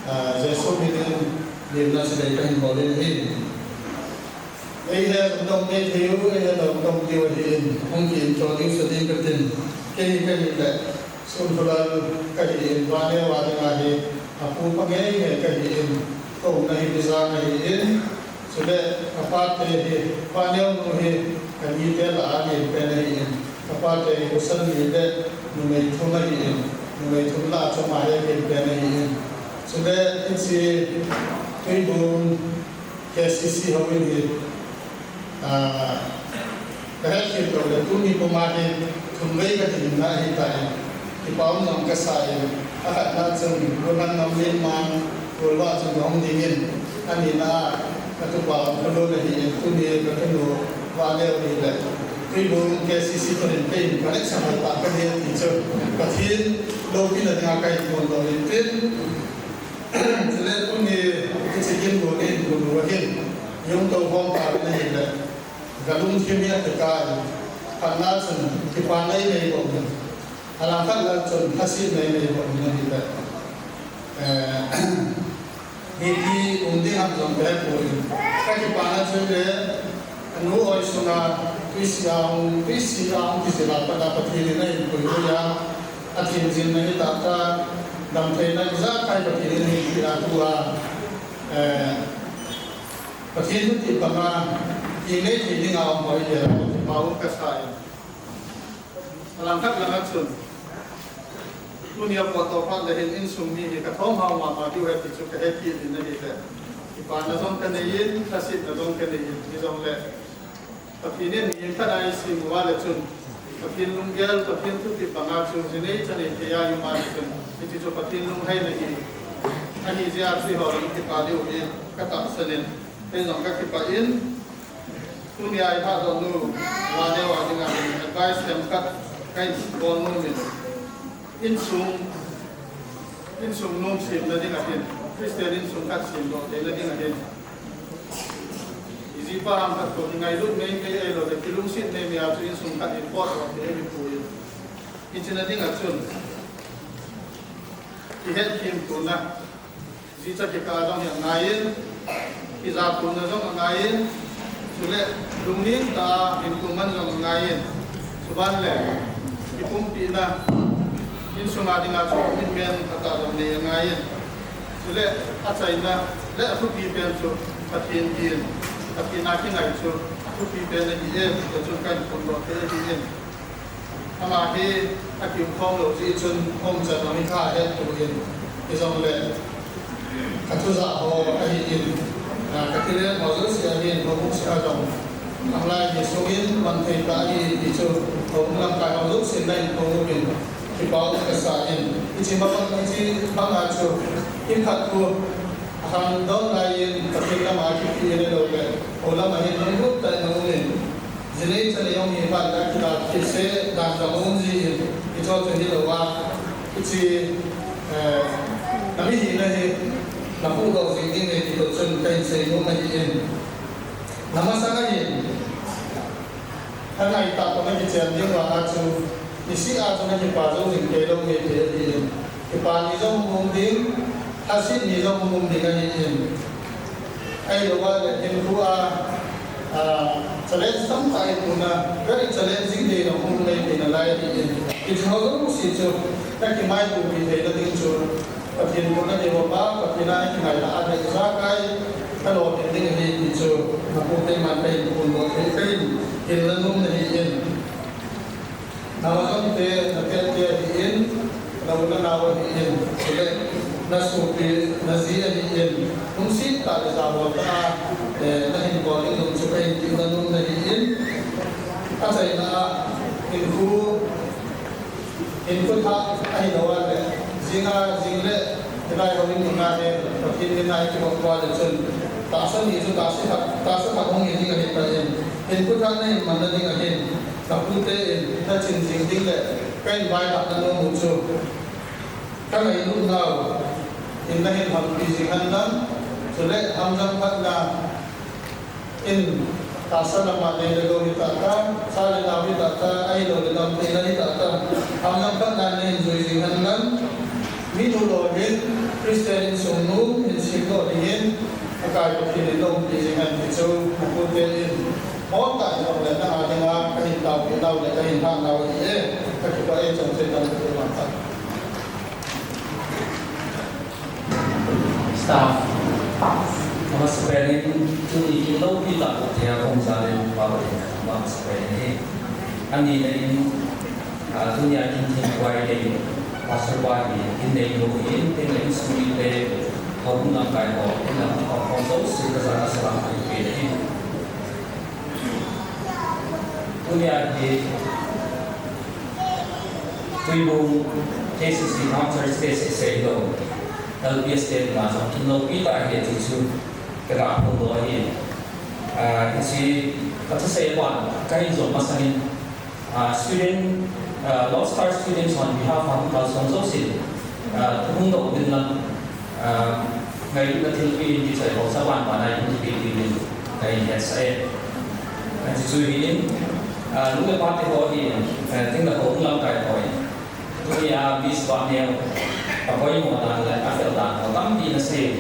ah, Jesu min in, lemna chibai kahin bol in ahi. Eihe, dong dong nei thei u, eihe, dong dong diu ahin, hung ki introduce ding katin, kei hi kahi le, Sunkholal kahin, Vaneo a dinga hi, apu pa ngeingei kahin, kaumna hi Bijang ahin, Chule, kapate hi, Vaneo nu hi, kanite lah a lenpen ahin, kapate hi, Husal ni le, numei thum ahin, numei thum lah a choma hi lenpen ahin. Chule, hiche, Tuibung, K C C houin hi, ah, Kahet khel lou le, tuni puma hi, thum vei kati ding ahitai. Kipa um jong kasa in, akhatna chun, Pu Lhangngam Lenmang, Golvah chun kahung ding in, anina, katupa Pu Lhangngam ahin, tuni kathunu, Vaneo hi le, Tuibung K C C toh hin, kei in connection hoitah kahi ti chu, Pathen loupina dinga kahin phongdoh in tin, chule tuni, hiche kin gon in, gon uva hin, jong tou hom ta in ahi le, Kalungthim hi akikai, khatna chun kipana inei bou in, alangkhat lang chun lhasetna inei bou in ahile, eh, hiti um ding ham jong kahepoi, kakipana chu ahile, anu oi sunga, tuisi a hung, tuisi a hung kijil a pat a Pathen in ahin puihui a, athem jilna hi tahtah, damtheina ijakai Pathen in ahin peh a tua, eh, Pathen thutep banga, kinei thei dinga um ho hi, kipa um kasa in. Alangkhat langa chun, tunia potdoh phat le hin insung mi hi kathom hao mama diu ahi ti chu kahet kit in ahile. Kipana jong kanei in, lhasetna jong kanei in, hijongle. Pathen in mi khat a eisem uva le chun, Pathen lunggel, Pathen thutep banga chu, jinei chanei thei a i um a le chun, hiche chu Pathen lunglhaina ahi, ahi jeh a chu eiho jong kipa diu ahi, katahsan in, kei jong kakipah in, tunia i lhahdoh nu, Vaneo a dinga hin, advice themkhat, kahin bol nom in, insung, insung nom semna dinga hin, Christian insung khat semdoh theina dinga hin, Ijipa ham khat toh ingailut meimei ahilou le kilungset meimei a chu insung khat hi potdoh thei ahipoi. Hiche na ding a chun, kihetkimtona, jicha kikah jong hi angaiyin, kijatona jong angaiyin, chule lungnem tah a hinkho man jong angaiyin, chuban le kipumpina, insunga dinga chu commitment phatah jong nei angaiyin, chule achaina le athupi pen chu Pathen tin, Pathen a kingai chu athupi pen ahi e, ti chu kahin phondoh thei ahi in. Ama hi akikhom lou jeh chun hung chan a mi kha het tuin, hijongle ka thujah ho ahin, ah, ka thillen ho jouse ahin, houbung seh a jong, anglai ni sungin man thei ta ahi ti chu, houbung lamkai ho jousen nahin phonguvin, kipa um kasa in. Hiche bang, hiche banga chu, khat khu, ahang don laiyin, Pathen lama kipe in ahilou le, hou lama hin lunglut tah in aum in, Jinei chanei jong hi phat a kidal kit seh dan jong um jin, hiche chu hilou a, hiche, eh, na mihina hi na puhdoh jing ding ahi ti toh chun kahin seinom ahi in. Na masang ahin, ka ngaitah toh na kichen ding vang a chu, niseh a chu na kipa jou jing kei lou nge ti ahi in. Kipa ni jong um ding, lhaset ni jong um ding ahi in. Ahilou a le hinkho a, ah, challenge tamtah i puna, very challenging day jong hung nei thei nalai ahi in. Hiche ho jouse chu, na kimaitopi theina ding chu, Pathen koma na deiuva, Pathen a na kingailhah a le ijakai ka lolhin ding ahi ti chu, na pute man kahin phondoh thei, kahin hilna nom na hi in. Na lhagao te, na tete ahi in, na u na nao ahi in, chule na sopi, na ji ahi in, lungset tah le jabol tah a, eh, na hin bol ding jong chu kahin ti na nom na hi in, achaina a, hinkho, hinkho thah ahilou a le, jing a, jing le, hilai houin mun a hi, Pathen min a i kibol uva le chun, tahsa ni chu tahsa khat, tahsa khat hung hi ding ahi tan, hinkho thah na hin man na ding ahin, Ka pute in, na chin jing ding le, ka hin vailhah na nom u chu, ka ngailut nau in na hin hampi jing hen lang, chule hamjang phatna in tahsa lama nei le gou hi tah tah, cha le nao hi tah tah, ahilou le damtheina hi tah tah, hamjang phatna in na hin jui jing hen lang, mi nu lou hin, Christian insung nu hin sim lou ding in, Pakai Pathen in na umpi jing hen ti chu, na pute in, Hon ta jong le, nang a dinga, ka hin taopeh nau le, ka hin lhah nau ahi e, ka kipah e, chomcha dam ka ti vang ta. Staff, amasapen in, tuni kin loupi tah a, thei a kong ja le, pa ba in, amasapen in, ani le in, Ah, tunia kin thim huai nei, Pastor pa hi, in nei nu hi, in, in sung mite, houbung lamkai ho, in lam ho, ho jouse, ka jana salam kahin pe ahi. Tunia hi, Tuibung, K C C, Town Church te seh seh lou, L P S te dinga jong, kin loupi tah ahi ti chu, ka ga phongdoh ahi. Ah, hiche, ka thusei a ban, ka hin jom masangin, Ah, student, ah, Lord's Star students on behalf of Kalsong Josin, ah, hung doh ding lang, ah, ngailutna thilpeh in kichoi ho sa ban ban a hung kipe ding in ka hin hetsah e. Hiche chu hi in, ah, nu le pa te ho hi, ah, ding le ho hung lamkai ho hi. Tunia Miss Baneo, a poimo dan le a fel dan ho tampi na sei.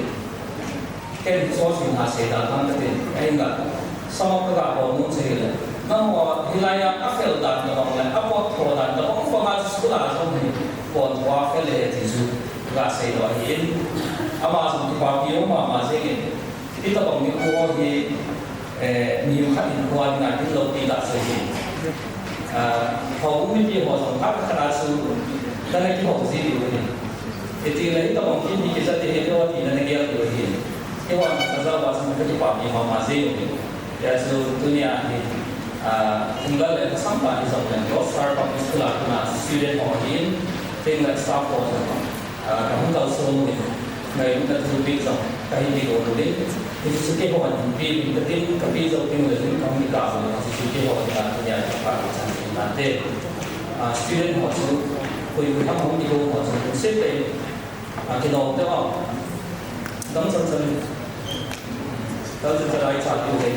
Ken hiche sung a seidan lang katin, ahinla, sum up kaga bol nom chu ahile, nangho hilai a afel dan tobang le, apot tho dan tobang, banga chu school a jong hi, pon tho a fel e ti chu, kaga seidoh ahin, ama jong kipapi um mama jengin, hitobang nikho hi, eh, mihem khat hinkho a dinga kin loupi tah chu ahi. Ah, houbung mipi ho jong khat khat a chu, nana kihou ji diu ahi. Hitile hitobang kin hi kija ding ahi, ati nana gel diu ahi. Keiho jong kajah uva chun kakipapi mama ji uve. Hijeh chun tunia hi, ah, thing lal le thasam tah hijongle, Lord's Star Public School a kona student ho ahin, thing le staff ho jong, ah, kahung kalson uvin, ngailutna thilpeh jong kahin kigon uvin. Hichu keiho hin peh uvin katin, kapeh jou teng ule jong kahung kikap uvin, hichu keiho dinga tunia kipah chan tante. Ah, student ho chu, koi koi ham hung kigon ho chu, lungset tah in, ah, kinom teu. Dam chan chan in. Dam chan chan a i chat diu ahi.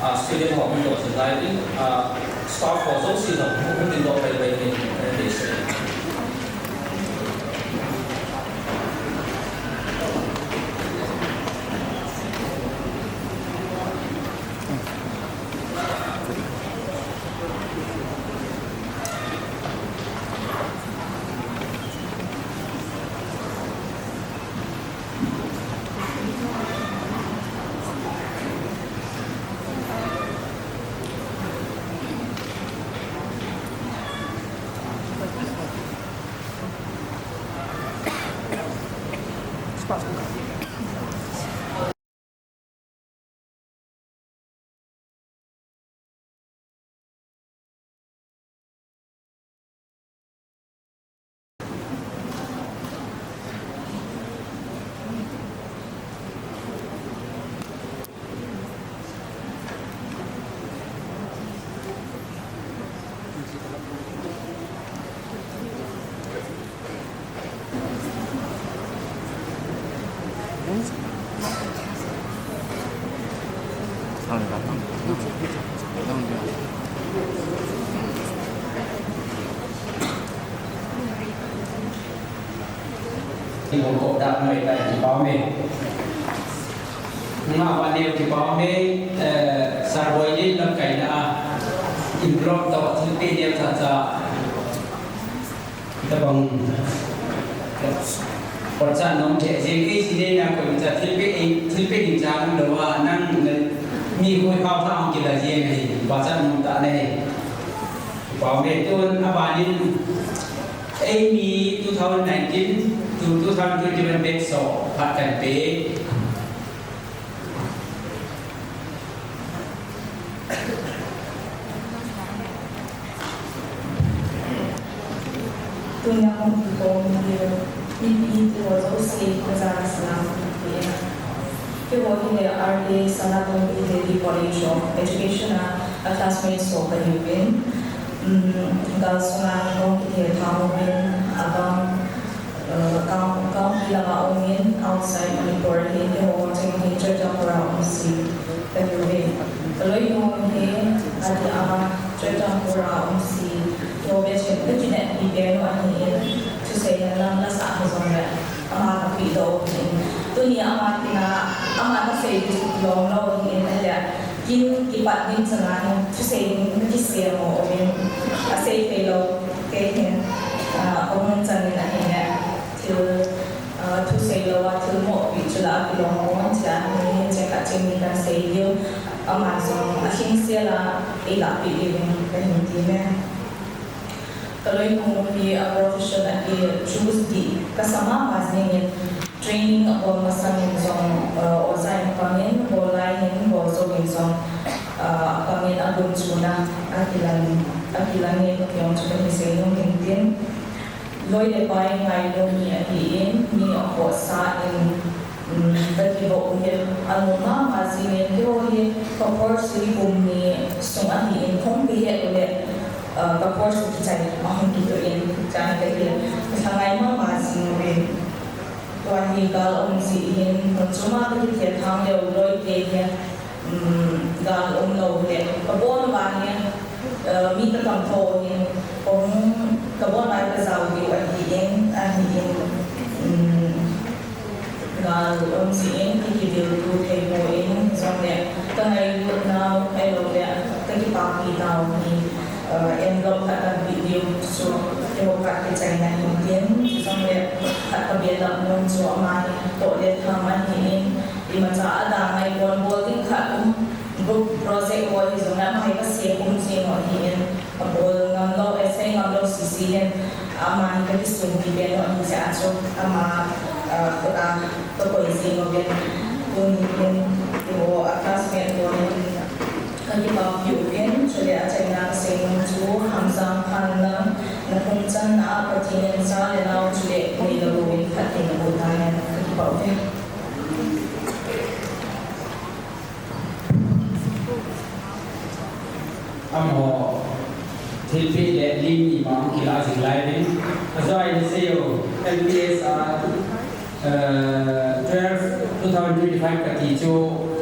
A, student ho hung doh jing lai ding, a, staff ho jouse jong hung, hung dingdoh paipai ding, eh, deisah e. Kibol ko da mai ta kipah me. Nga wa neo kipah me, eh, Sarboi le lamkai na a. Envelope to thilpeh neo cha cha. Tabang. Pachat nom the, jing ei sine na ko cha thilpeh, thilpeh ding cha nang lo a, nang mi hoi khao tha ang kila jing ei. Pachat nom ta ne. Pau me tun abanin, eimi two thousand nineteen to two thousand twenty-one batch ho phat kan pe. Tunia hung kikhom mipi teho jouse, kajana salam kape e. Keiho hi le R K Sanatombi Devi College of Education a, a classmate ho kahiuvin. Um, gal sunga hung kithethang uvin, abang, uh, kang, kang hi lama umin, outside Manipur hi, keiho cheng hi Churachandpur a um si. Kahiuve. Kaloinu hi, ati ama, Churachandpur a um si, keiho batch in kakineppi pen u ahin, thusei na lam la sah ho jong le, ama kapeh doh u ahin. Tuni ama kin a, ama nasei ding chu kilom lou ahin, ahile, kin kipat ding chan a hin, thusei ding kakisem u ahin, asei thei lou, kei hin, ah, kahung chan in ahile, thil, ah, thusei lou a, thil mohpi chu la kilom u, tia hin, che khat che ni kasei diu. Ama jong alhingsel a eilahpeh diuvin kahin ti me. Kaloinu hi a profession a hi choose ding kasa mama jingin, training abol masangin jong, uh, oja in pangin, bol lai hin bol jouvin jong, uh, apangin agun chuna akilang, akilang in kei jong chu kahin sei nom in tin. Loi le pai ngailu mi ahin, mi akhohsah in, um, kakivoh u hi, anom mama jingin, keiho hi ka course hi kum ni sung ahin, kahung kihet u le, uh, ka course kichai ahung kitoh in, chang kahi, kalhangai mama jing uvin. Tua hi gal um jeh hin, hun choma kakithethang leu loi te hi, um, gal um lou le, kabon uva hi, uh, mi katam tho hin, kahung, kabon uva kajao diu ahin, ahin, um, gal um jeh in, kakidel tu thei poi, hijongle, kangailut nau, ahiloule, kakipapi tau hi, uh, envelope khat kapeh diu chu, keiho khat kichaina hin tin, hijongle, khat kabelap nom chu ama hi toh le tham ahin, imacha adang ngai pon bol ding khat um, group project ho hijongle ama hi kasem um jing u ahin, abol ngam lou, asei ngam lou sese hin, ama hi kakisumil pen u ahi jeh a chu, ama, ah, khut a kakoi jing uvin, tuni hin, keiho a classmate ho hin, kakipapi uvin, chule achaina kasei nom chu, Hamjang Khanlang, nakhum channa a Pathen in cha le nao chule neilou uvin phatthei naboh tahen, kakipah uve. Amaho thilpeh le lim ima hung kilah jing lai uvin. Ajou a ina sei u, M P S a, eh, twelve, two thousand twenty-five kati chu,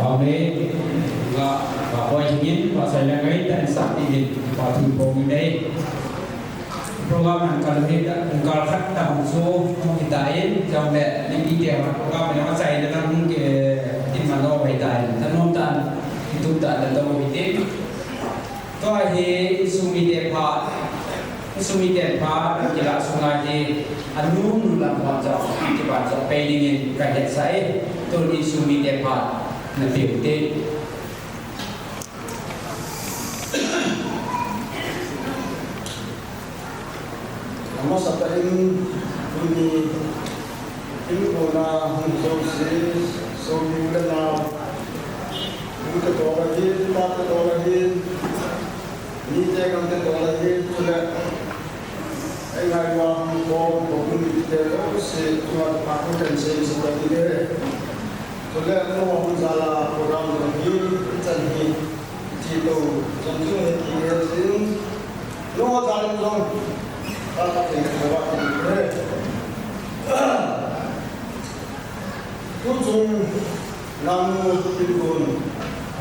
Amen. Nga, nga boy hingin, pasal yang ngai, tan sakti din, patu bong ini. Program ang kaluhit, ang kalkhat tahun so, kung kitain, jang le, ni pite, program yang masai na lang ke, in mano, kitain. Tanong tan, itu tan, tanong itin. Tua hi insung mite phat, insung mite phat, lam kilah sunga hi, anu nu lam phat jong, kipat jong, pei dingin, kahetsah e, tun insung mite phat, na peh u hite. Amasa tah in, tuni, in kona hung jouse, sopi u le nao, u te toh ahin, pa te toh ahin, mite gam te toh ahin, chule, ei ngai uva hung khom, houbung mite jouse, chunga phat hung kan sei masa tah in, chule, nangho hung jal a program jong hi, ichan hi, Chi to, jong chu he ti he sin. Lo ta jong. Ta ta te ko ba ti he. Tu chung nang mu tin gon.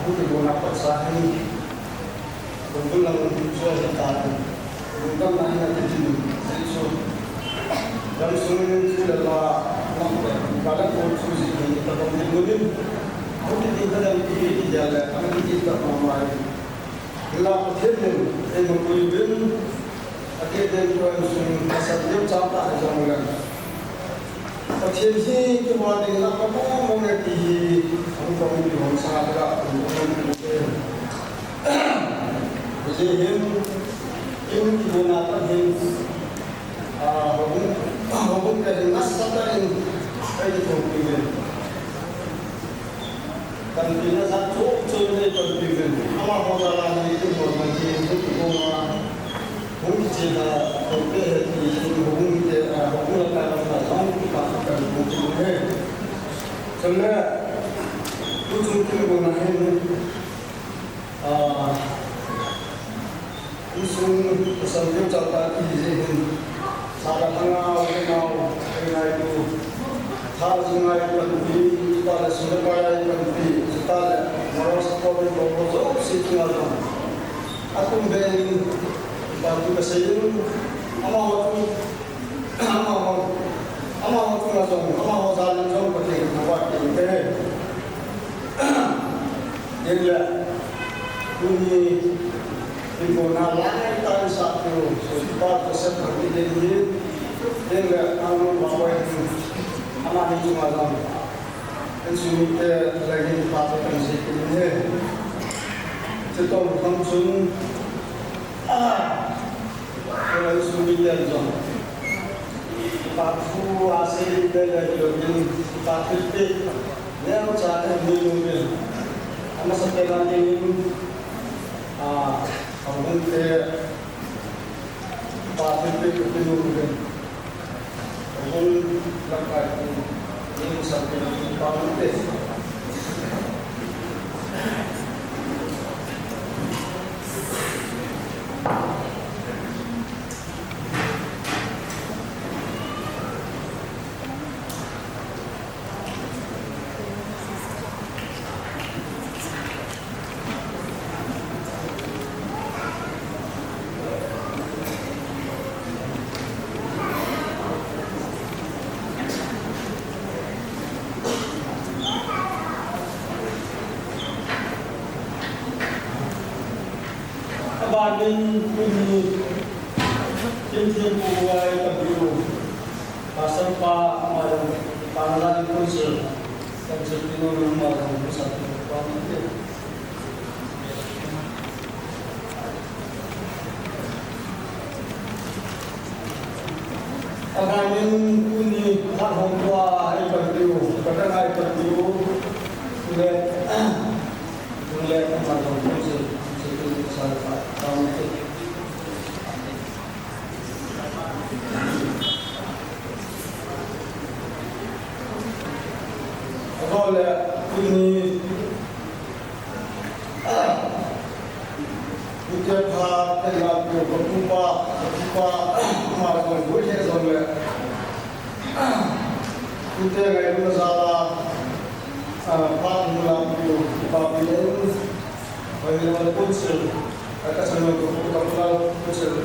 Hu ti gon a pat sa hin. Ko bu lang so he ta. Lungdam na ina ti tin, Jesu. Lam sung in chu le la, lam le, ka la ko chu ji ni ta ko ni ko ni. Ko ni ti ta lam ti ti ja le, ko ni ti ta ma ma. La Pathen in, ei ma pui bin, a ti den ko en sung, ka sa diu cha ta jong le. Pathen hi kihoulim ding na ka mong mong e ti hi, hung kong kihou sa ka, hung kong kihou e. Hijeh hin, in kihou na ka hin, ah, houbung, houbung ka hin nasatah in, ka kihou kit e. Panpina jat chom chom nei panpi uvin. Amaho jal a hi tin ho jong hi hung kibol a, hung kichen a, hung pe he ti hin hung te, a, hung la ka la jong kipa kan hung kibol he. Chule, tu chung kibol na hin, a, Insung pasal ding chal ta ti jeh hin. Sala thanga u nau, ei ngai tu. Tha jingai panpi, chutah le sum le pai ai panpi, chutah le moral support ni ko ko jouse chunga jong. Atum be in, pa tu ka sei in, amaho tu, amaho, amaho tu na jong, amaho jal in jong Pathen in thangvah in pe. Tin le, tuni, Tin kona lai tan sa tu, so pa to se pa ti le ni, tin le ang lo ba ko ni, ama ni chunga jong, tin sumi te le ni pa to kan se ti ni. Ti to kham chun, a, ko le sumi te jong. Pa thu a se ni te le ni, pa thu te. Neocha te hung nung uvin. Amasa pen a dingin, a, a hung te, pa te te hung nung uvin. A hung lamkai te, ni sa te, pa hung te. Abanin tuni, Kimthem pu ai kabiu. Pastor pa ama jong, pa na la ni council, council pinu ama jong, council pinu pa ni te. Abanin tuni, phat hong tua, ai kabiu, kadang ai kabiu, le, le, ama jong, council, council pinu sa pa, pa ni te. Ahile, tuni, ah, tute pha, tela pu, pa pu pa, pa pu pa, ma jong, bu he jong le. Tute ngai bu na jala, ah, pa pu la pu, Oi, mi lo le punsil, ka ka chanu ko ko ka ko punsil.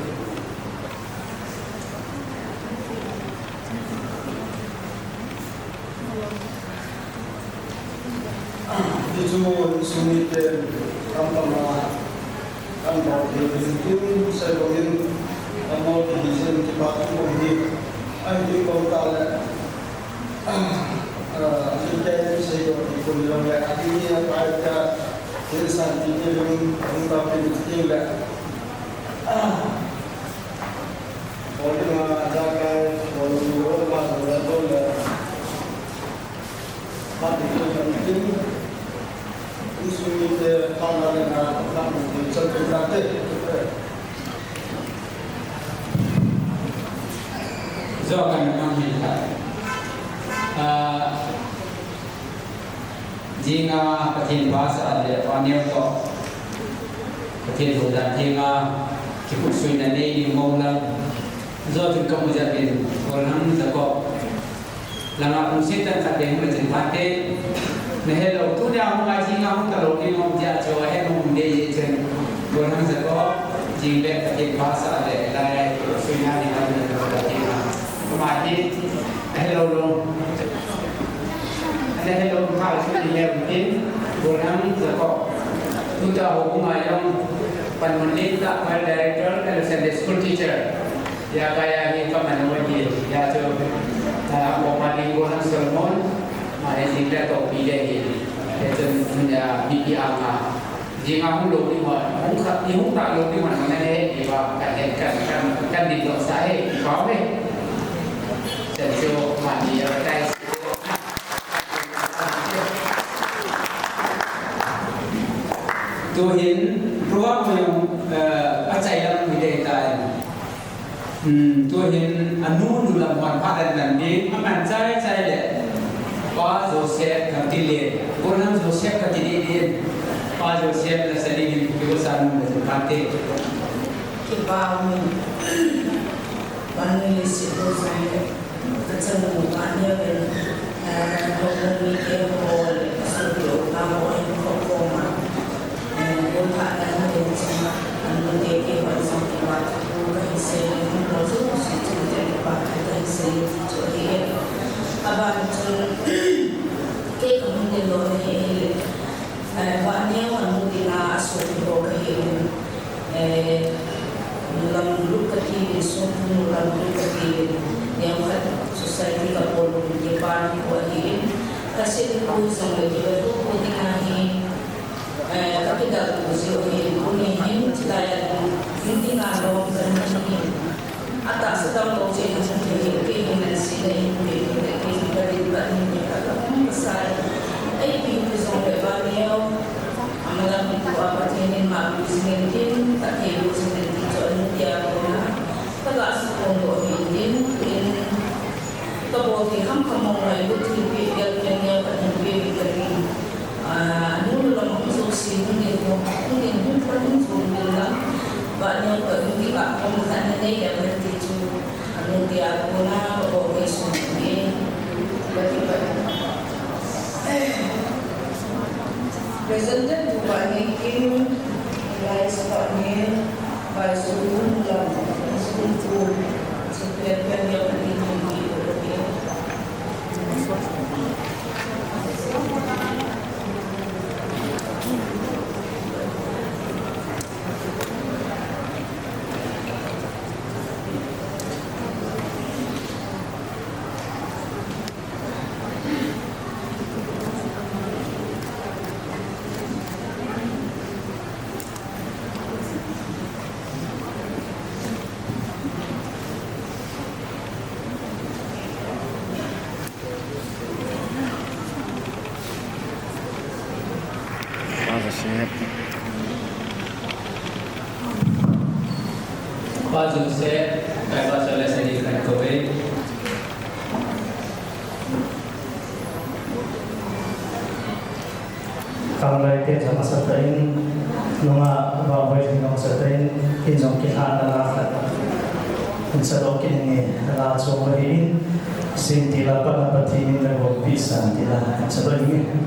Ti chu insung mite kam kam a kan bol thei ding tin sei bangin kan bol thei ding sei kipa thu bang hi. Ahi ding bang ta le, ah, ah, tin te sei bang hi kun jong le, a ding hi a pai ta, tin san tin ni lung, lung ta pin tin le. Ah, bol ding a, ja kai, bol ding a, bol ding a, bol ding a. Zo kan mang hin ta. Ah, jinga Pathen pha sa le pa neo ko. Pathen ho dan jinga ki pu sui na nei ni mo lang. Zo tin ka mu ja pin ko lang za ko. Langa kum sitan khat ding na chin phat te. Na hello, tunia hung a jing a hung ta lou ding hung tia chu a hello hung dei ye chen. Bol hang sa ko, jing le Pathen pha sa le lai, sui na ni na ni na Pathen na. Kuma hi, hello lo. Ana hello pha sui ni le Pathen, bol hang sa ko. Tuta ho kuma yong, pan mon le ta, choir director, and Sunday school teacher. Ya kaya hi ka man mo hi, ya chu, ah, ko ma ding ko han Solomon, ma he jing le to pi le hi, he chun, ya, bi pi ang a. Jing a hung lou ding wan, hung kha, ni hung ta lou ding wan, ma he, ni ba, kan he, kan, kan, kan ding lo sa he, ki pao he. Chen chu, ma ni ya tai. Tu hin, ruang mo yung, eh, achai lang mi dei tai. Hmm, tu hin anu nu lam hon pha dan dan ding, aman chai chai le. Pa Joseph kati le, Gonham Joseph kati le din. Pa Joseph la sa ding hin, ki bo sa nu la sa te. Kipa mi. Manu le si bo sa le. Kachanu pa ni le. Eh, ko mi ke ko le, so yo ka mo en ko ko ma. Society ka bol un, kipa thu ahi in, ka sin ko jong le kipa thu ko ding ahi. Eh, ka kidal u jeh u hin, tuni hin, chulai a ding, ding ding a lom kan hi hin. Atahsa dang lou jeh hin, hin, hin, hin, sin a hin, hin, hin, hin, hin, ka din, ka din, hin, ka, ka, um, ka sai. Ei, pi, pi jong le ba neo. Amalam hin tua Pathen in ma pi jing in tin, ka thei lou jing in tin, chu anu tia kona. Ka ga sukon lou hin tin, tin, Ka bol thei kham kham mong lai, lut thei pi, gel pen neo ka thei pi, pi ka ring. Ah, nu nu lam hung jouse, hung din ho, hung din hung pa hung jom din la. Ba neo ka hung di ka hung khan na nei ya ba ti chu. Anu tia kona ka bol thei sung ni. Ba ti ba. Presented to by Kim, Elias Pahni, by Sukun Lam, Sukun Kum, Sukun Lam, Sukun Lam. Pa Joseph. Pa Joseph, kai pa Joseph le seni kan ko be. Kanglai te jong asatah in, nunga vahvoi jong asatah in, in jong kihahna la khat. In sadoh kit inge, la chom ahi in, sin tila patna Pathen in le bol pi san tila, in sadoh inge.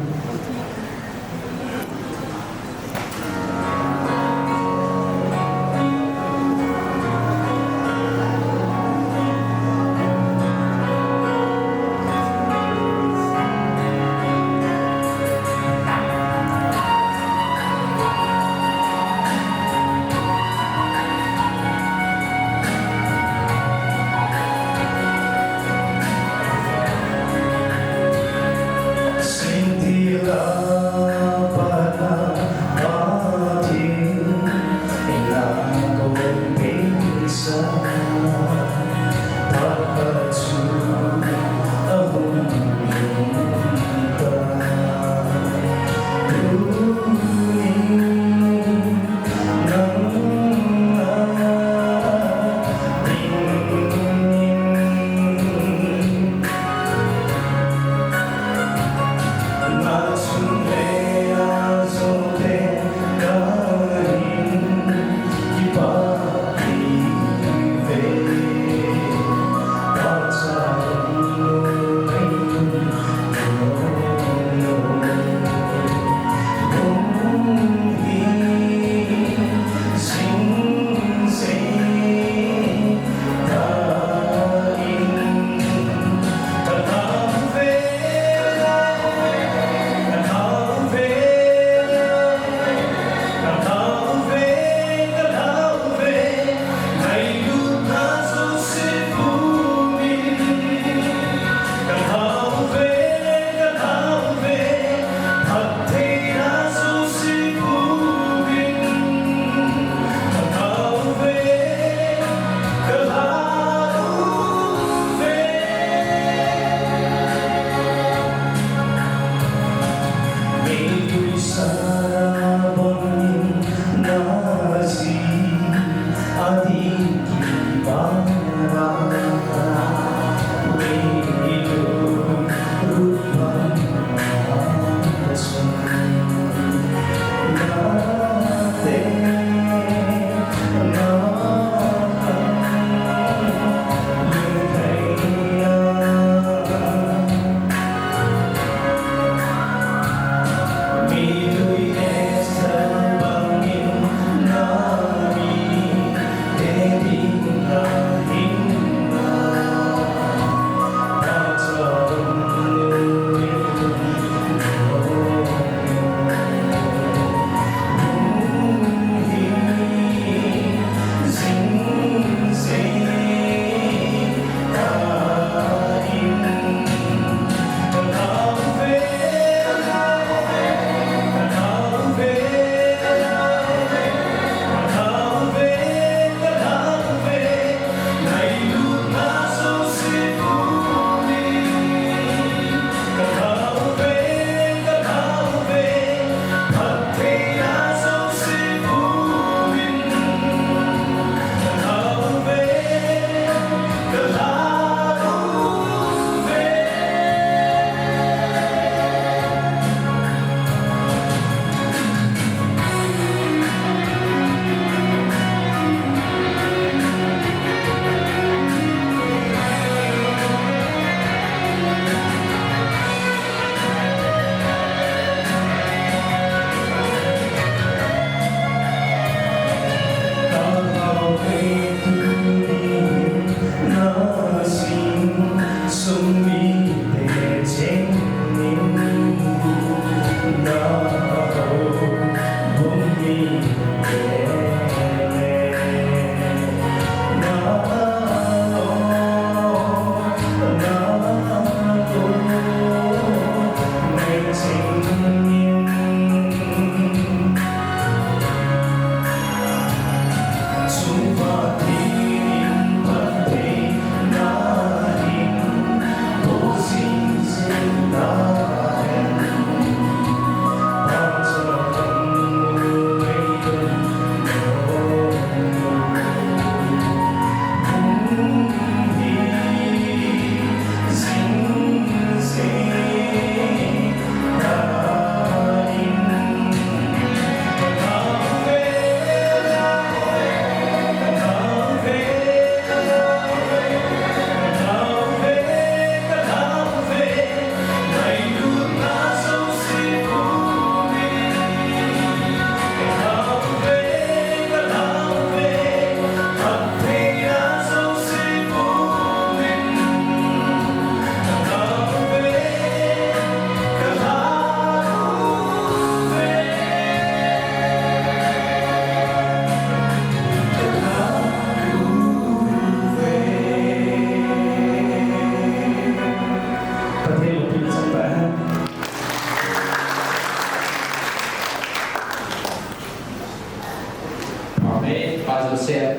Joseph,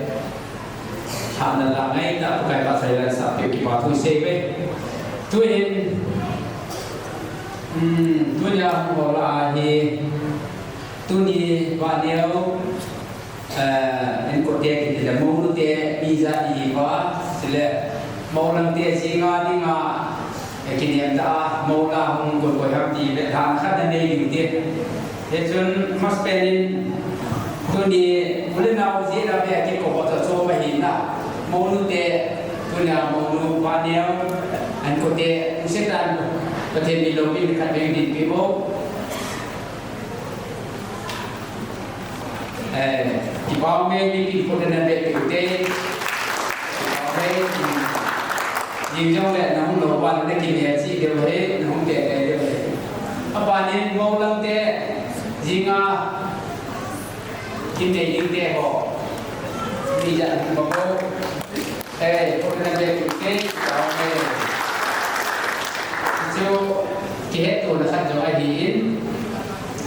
thana la ngai ta, Pakai pa sai la sa pe kipa thu sei ve. Tuin, um, tunia hung ho la hi, tuni vaneo, eh, en ko te ki te la mo nu te, iza i va, sile, mo lang te, si nga, ni nga, eh, ki niam ta, mo la hung ko ko ham ti, ve, than khat na nei diu te. Hichun mas penin tuni u le nao jeh a ve a kikop a chom ahi na. Mo nu te, tunia mo nu vaneo, an ko te, u se tan, Pathen min louvin khat vei dinpi mo. Eh, kipa ume, mi kin ko te na ve u te. Kipa ume, jing jong le na hung lou van na kin le chi deu he, na hung te te deu he. Abanin mo lang te, jing a, Kin nei ding te ho. Ni jan ma ko. Eh, ko na be kin te, ka me. Chu, kihetona khat jong ahi in.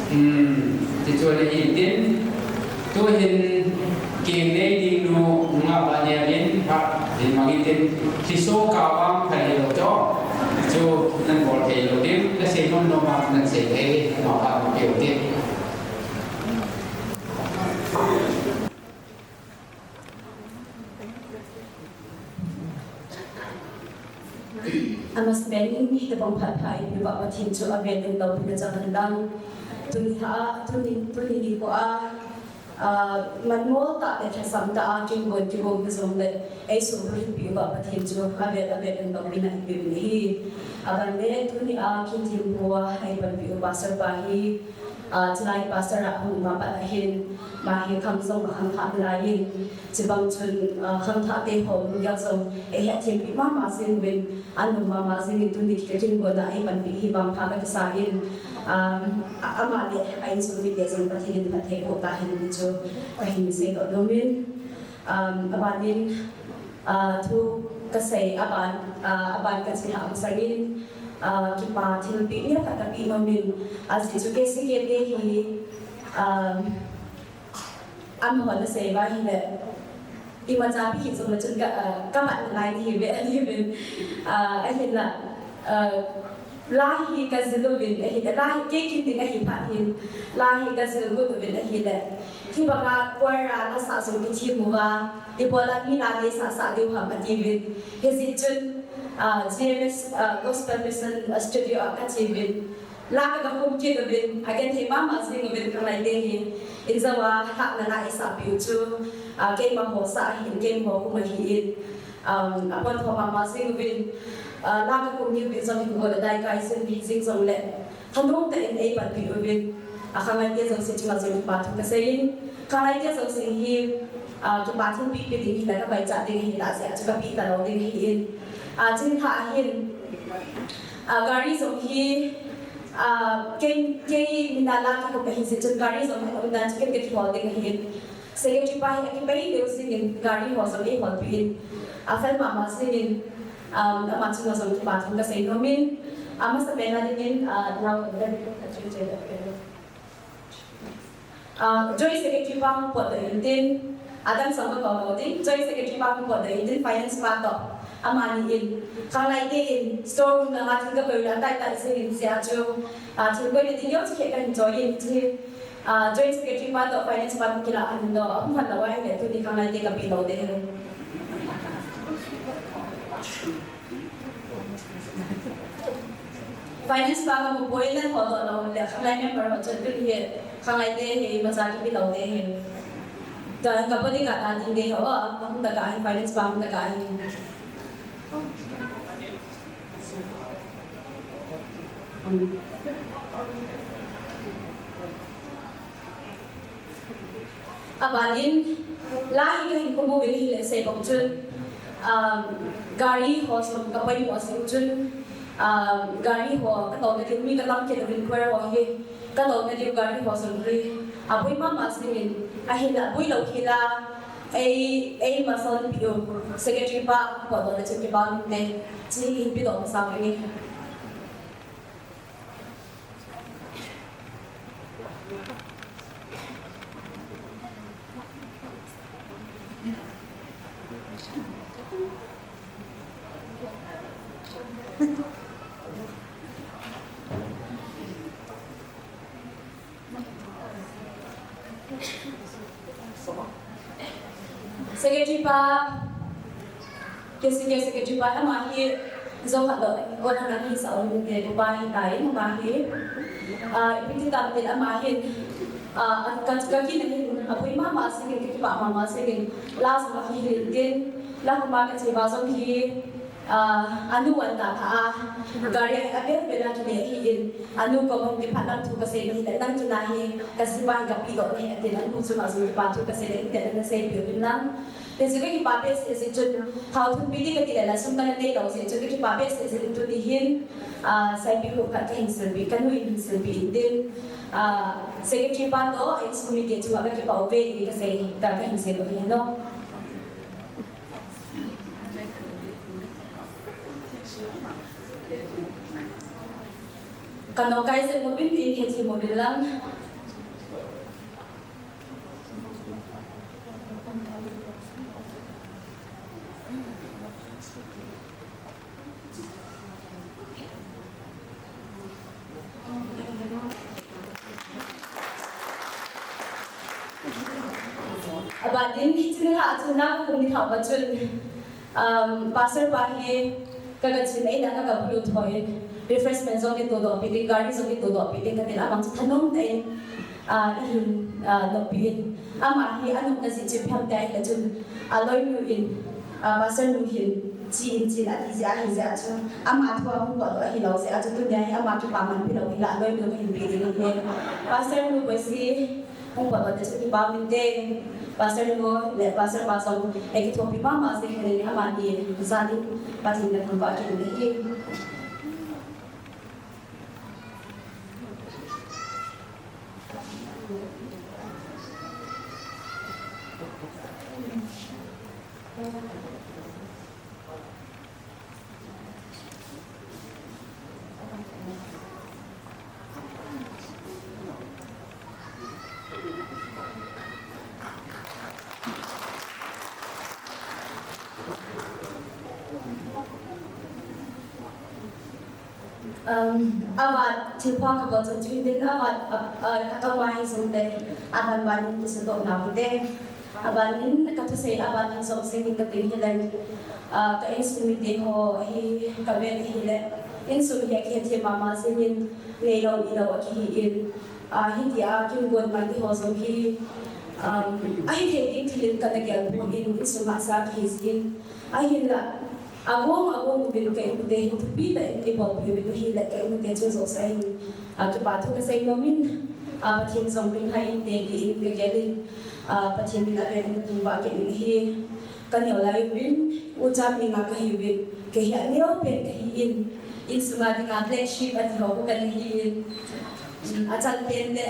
Hmm, ti chu le hi tin. Tuhin, kin nei ding nu, nga ba ne vin, ha, din mangin tin. Kiso ka bang, ka le lo cho. Chu, nan bol thei lou ding, na sei nom nom ma, nan sei thei, ma pa, ma pe u ding. Amasapen in hitobang phat pha eipeuva Pathen chu avel in loupina chang hen lang. Tuni a, tuni, tuni nikho a, ah, manmo tah le lhasam tah a kingol kigong hijongle, eisuhbulhit peuva Pathen chu avel, avel in loupina eipeu in ahi. Aban le tuni a kithempu a eipanpiu Pastor pa hi, Ah, chulai pastor a hung uva pat ahin, ama hi khang jong akhang kha nalai in, chubang chun, ah, khangthah te ho lunggel jong eihetthempi mama jing uvin, anom mama jing in tuni kikah kin gona eipanpi hi vangpha kakisa in, ah, a, ama le a insung mite jong Pathen in phatthei boh tahen ti chu kahin seidoh nom in, ah, abanin, Ah, thu kasei aban, ah, aban kachih lhah masangin, ah, kipa thilpeh neo khat kapeh nom in, ajeh chu K C K te hi, ah, amaho nasei uva ahile, imacha pi hi jong le chun ka, ah, kamat nalai nahi ve, ani ve. Ah, ahinla, ah, La hi kajil uvin ahi, la hi kei kin ding ahi phat hin, la hi kajil ngut uvin ahile. Hibanga choir a la sah jong kithem uva, ibola mi la neisah sah diu ham atiuvin. Hijeh chun, ah, G M S, ah, Gospel Mission, ah, Studio a kache uvin. La ka, kakhum kit uvin, agenthei mama jing uvin khanglai te hi. Injouva lhahna la eisah piu chu, ah, keima ho sah ahin, keima ho khum ahin. Um, apon tho mama jing uvin, uh, la kakhum kit uvin jong hin gol adai kai jin, jing jongle, thanom tah in eipanpi uvin, uh, khanglai te jouse chunga jong kipa thu kasei in, khanglai te jouse hi, uh, kipa thilpeh pe ding hile kavaicha ding ahi, ajeh chu kapeh talou ding ahin, uh, chulai hin, uh, gari jong hi, uh, kei, kei mina la kakhum ahi jeh chun gari jong hi umdan chu ken kakihol ding ahin. Secretary pa hi akipai lheh jingin gari ho jong eiholpeh in, afel mama jingin, um, ama chunga jong kipa thu kasei nom in, amasapen a dingin, uh, nao, uh, Joint Secretary pa hung potdoh intin, adang jong kakou lou ding, Joint Secretary pa hung potdoh intin, Finance pa toh, amani in, khanglai te in, store room langa thil kakoi u le atai tai jingin jeh a chu, uh, thil koina ding jouse chu kahin choi in, chu hi, Ah, Joint Secretary pa toh Finance pa kilah ahin doh, ahung khan lou ahile, tuni khanglai te kapeh lou ding ahi. Finance pa kamu poi le ho doh lou le, khanglai member ho chun tuni hi, khanglai te hi, imacha kipeh lou ding ahi. Ka, ka bodyguard a ding ding ho, ahung tah kah ahi, Finance pa ahung tah kah ahi. Abanin, la hi kahin khum uvin ahile sei bang chun, um, gari ho jong kapoimo jing chun, um, gari ho katouna ding mi katam kit uvin choir ho hi, katouna ding gari ho jong hi, aboi mama jingin, ahinla aboi lou hila, ei, ei masang piu, secretary pa, potdoh le chun kipa um te, chi hin pedoh masang nge. Secretary pa, K C K secretary pa, ama hi, jong khat lo, o na hi sa o ni te, ko pa hi tai, ama hi. Ah, ipi ti tam te ama hi. Ah, ka, ka ki na hi, apoi mama singin, ki pa mama singin, last ma hi din, la kuma ka chi ba jong hi. Ah, anu an ta tha a, gari a bel bel a kile hi in, anu ko hong kiphat lang thu ka sei ni le, nang chu na hi, ka sipai ka pi lo ni, atin anu chu ma jong kipa thu ka sei le, atin na sei pi pi lang. Te chu ka kipa pe se se chun, thao thun pi ni ka ti le la sum ka na nei lo se chun ka kipa pe se se tu ni hin, ah, sai pi ho ka ka hin sen pi, ka nu in hin sen pi in din. Ah, secretary pa to, in sum mi ke chu ma ka kipa o ve ni ka sei, ka ka hin sei lo hi no. Kano kai se mo bin in he thi mo bin lang. Aban in, hiche ni ha chun na ka kum ni thao ba chun, um, pastor pa hi ka ka chin ei na ka ka bulu thoi, refreshment jong ki to do pi ding, gari jong ki to do pi ding ka tin, abang chu thanom te in, ah, i hin, ah, lo pi in. Ama hi anung ka ji chi pham te ai la chun, a loi nu in, ah, pastor nu hin, chi in chin a ti jeh a hi jeh a chu, ama thua hung pot lou ahi lou jeh a chu, tunia hi ama kipa man pi lou hi la, a loi nu ka hin pi ding ahi. Pastor nu koi si, hung pot lou te chu kipa min te, pastor nu le pastor pa jong, eh, kithopi mama jing le, ama ni, jani, Pathen na thangvah kit in ahi. Um, avat, thilpha ka bol chun chu hin tin, avat, a, a, ka tong ma hi jong le, aban ban in kisu to na hu te. Aban in ka thusei, aban in jong sing in ka ting hi le, a, ka insung mite ho hi ka vet hi le, insung hi a kihethem mama jing in, nei lou, i lou a kihi in, a, hiti a, kin gon man ti ho jong hi, um, a hithei ding thil in ka na gel pon in, insung hahsa kihi jin, ahin la, Agong, agong uvin ka inute hin thupi tah in eibolpi uvin ahile ka inute chu jouse hin, ah, kipa thu kasei nom in, ah, Pathen jong min hai inte tin kagel in, ah, Pathen min avel in thangvah kit in ahi. Kaneo lai uvin, ucha mi nga kahi uvin, kei hi aneo pen kahi in, insunga dinga black sheep ati ho kahi in, um, achal pen le,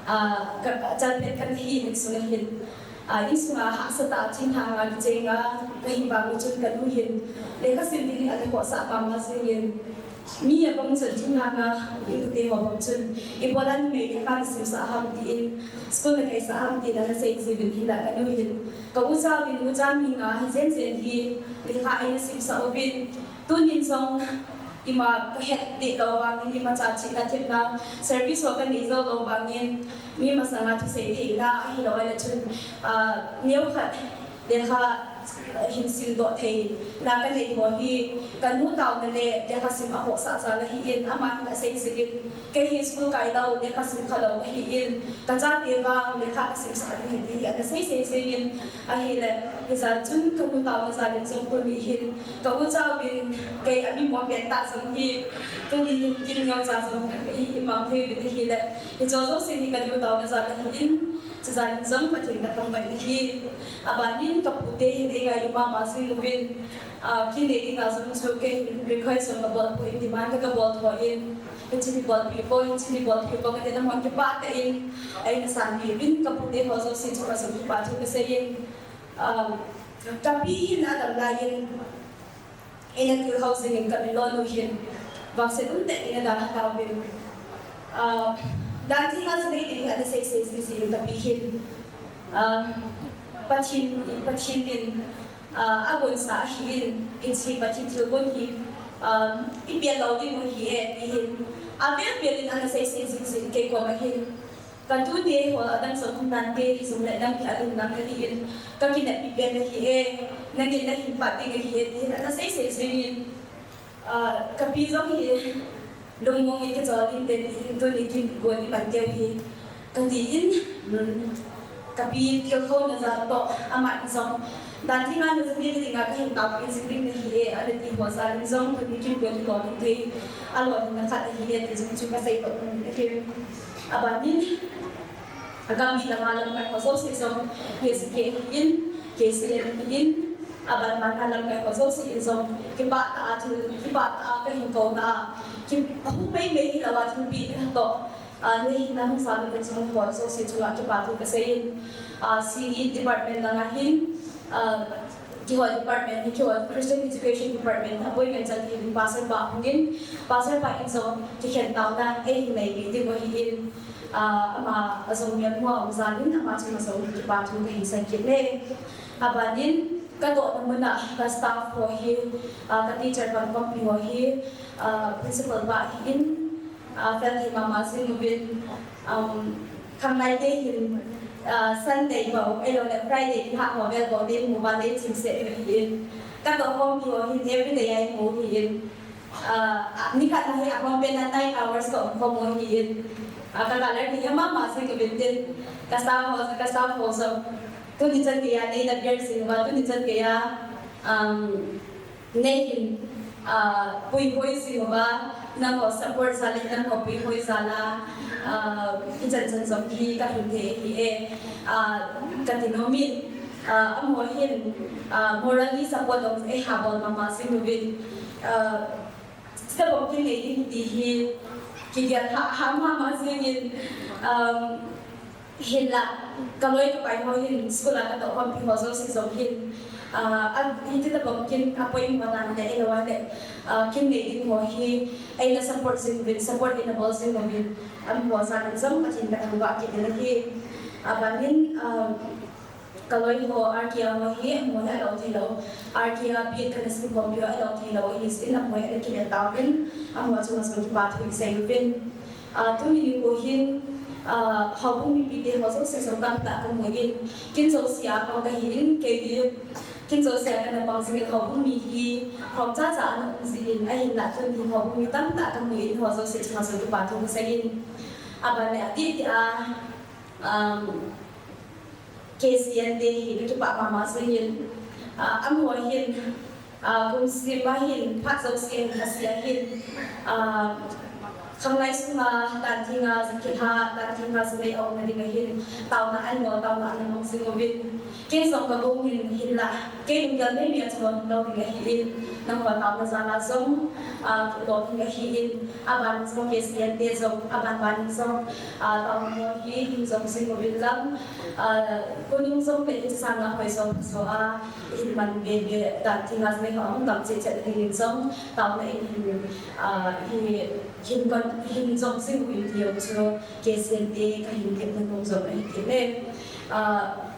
ah, ka, achal pen kahi in insunga hin. Ah, insunga hahsa tah a thinglhanga kichenga kahi vang chun kanu hin lekha sim dingin ana khohsah mama jingin, mi abang chun thinglhanga inute ho bang chun ibola numei lekha nasimsah ham tin, school nakaisah ham tin ana sei jiuvin hinla kanu hin ka ucha uvin ucha mi nga hi jenjen hi lekha eina simsah uvin, tunin jong ima kahet deh lou vangin, imacha chihna thepna service ho kanei jou lou vangin, mi masanga thusei theina ahilou le chun, ah, neokhat lekha hin simdoh theina kanei ho hi kanu taona le lekha sim akhohsah jal ahin, ama hin asei jingin, kei hi school kai lou, lekha sim kha lou kahin, kachate vang lekha kasimsah ding ahi ti hi ana sei sei jingin, ahile hijat chun kanu taona jal in jong tuni hin ka ucha uvin kei ami mo pen tah jong hi, tuni hin kin neocha jong hi imang thei uvin ahile, hicho jouse hi kanu taona jal ahin, chujal in jong Pathen kathangvah in ahi. Abanin kapute hin eingailu mama jing uvin, ah, kin nei dinga jong chu kei hin request jong kabol poi, demand ka kabol poi in, hiche hi bolpi poi, hiche hi bolpi poi katin, amahon kipah tah in eina sanpi uvin, kapute ho jouse chunga jong kipa thu kasei in, ah, kapi hin adam lai in, eina tilkhou jingin kamilonu hin vangset umtah in eina dalha tauvin. Ah, dan jing a chu nei ding ana sei sei jing jing kapi hin, ah, Pathen, Pathen in, ah, agonsa ahin, hiche Pathen thilgon hi, ah, ipel lou ding u ahi e ti hin avel vel in ana sei sei jing jing kei koma hin. Ka tute ho adang song hung nante, hijongle nang hi alung nang kahi in, ka kineppi pen nahi e, nangin nahin pah ding ahi e, tin ana seisei jing in, ah, ka pi jong hi lungmong in kichol in, tin tuni kin gon i pan keu hi, kati in, um, ka pi tilkhouna jal toh, amani jong, dan theng a na jing ding a kahin taopeh jing ding nahi e, ana ti ho jal in jong, tuni kin gon i lolhing thei, alolhinna khat ahi e, ti jong chu kasei toh, um, ahi. Aban in, agam mi lama lamkai ho jouse jong, K C K in, K C N in, aban ban a lamkai ho jouse in jong, kipah tah a thil, kipah tah a kahin kou tah a, ki, hung maimai hilou a thilpeh toh, ah, neihin nahung sam uvin jong ho jouse chunga kipa thu kasei in, ah, C E department langa hin, ah, keiho department hi, keiho Christian Education Department appointment chan hi, pastor pa hung in, pastor pa in jong kikhen taona eihin nei ding u ahi in, ah, ama ajong mial mo a um jal in, ama chunga jong kipa thu kahin sei kit e. Aban in, katohna mun a ka staff ho hi, ah, ka teacher pang pangpi ho hi, ah, principal pa hi in, ah, fel thei mama jing uvin, um, khanglai te hin, ah, Sunday bou, ahilouleh Friday ni ha ho vel bou te mu va nei chim seh u ahi in. Katoh khompi ho hin everyday a imu ahi in. Ah, nikhat na hi akhom pen a nine hours ka um khom u ahi in. Ah, ka galer hi mama jing uvin tin. Ka staff ho, ka staff ho jong. Tuni chan geiya nei na biar jing uva, tuni chan geiya, um, neihin, ah, puihoi jing uva, nangho support jal in, nangho puihoi jal a, ah, ichan chan jong hi kalhun thei ahi e, ah, kati nom in, ah, amaho hin, ah, morally support jong eiha bol mama jing uvin, ah, step up kinei ding ti hi kigel ha, ha mama jing in, um, Hinla, ka loi ka pai ho hin, school a katoh khompi ho jouse jong hin, ah, a, hiti tabang kin appoint mo nan le, ahilou le, ah, kin nei ding ho hi, eina support jing uvin, support eina bol jing uvin, amaho jal in jong Pathen kathangvah kit in ahi. Aban in, ah, ka loi ho, R K R ho hi, amaho hi alou thei lou, R K R pi kana sim khompi ho alou thei lou, hi sin amaho hi ana kinel tauvin, amaho chunga jong kipa thu isei uvin. Ah, tuni nikho hin, ah, houbung mipite ho jouse jong tamtah kamu in, kin jouse a pang kahi in, kei hi kin jouse a kana pang jing in, houbung mi hi khom chacha ana um jin, ahinla tuni houbung mi tamtah kamu in, ho jouse chunga jong kipa thu kasei in. Aban le ati tia, um, K C N te hi kakipah mama jing in, ah, amaho hin, ah, kum sim a hin, phat jouse hin, asia hin, ah, khanglai sunga, dan theng a, kilha, dan theng a, jinei a umna ding a hin, taona anbol, taona ana mang jing uvin. Kei jong kagong in hinla, kei lunggel mei mei a chu lolhing lou ding ahi in, nangho taona jal a jong, ah, lolhing ahi in, aban jong K C N te jong, aban ban jong, ah, taona hi hin jong jing uvin lang, ah, khonung jong le insung a hoi jong jo a, hin man be be, dan theng a jinei ho hung tam cheh cheh ding in jong, taona in hin, ah, hi, hin kon, hin jong jing uvin ti jong chu, K C N te kahin tepna nom jong ahi kit e. Ah,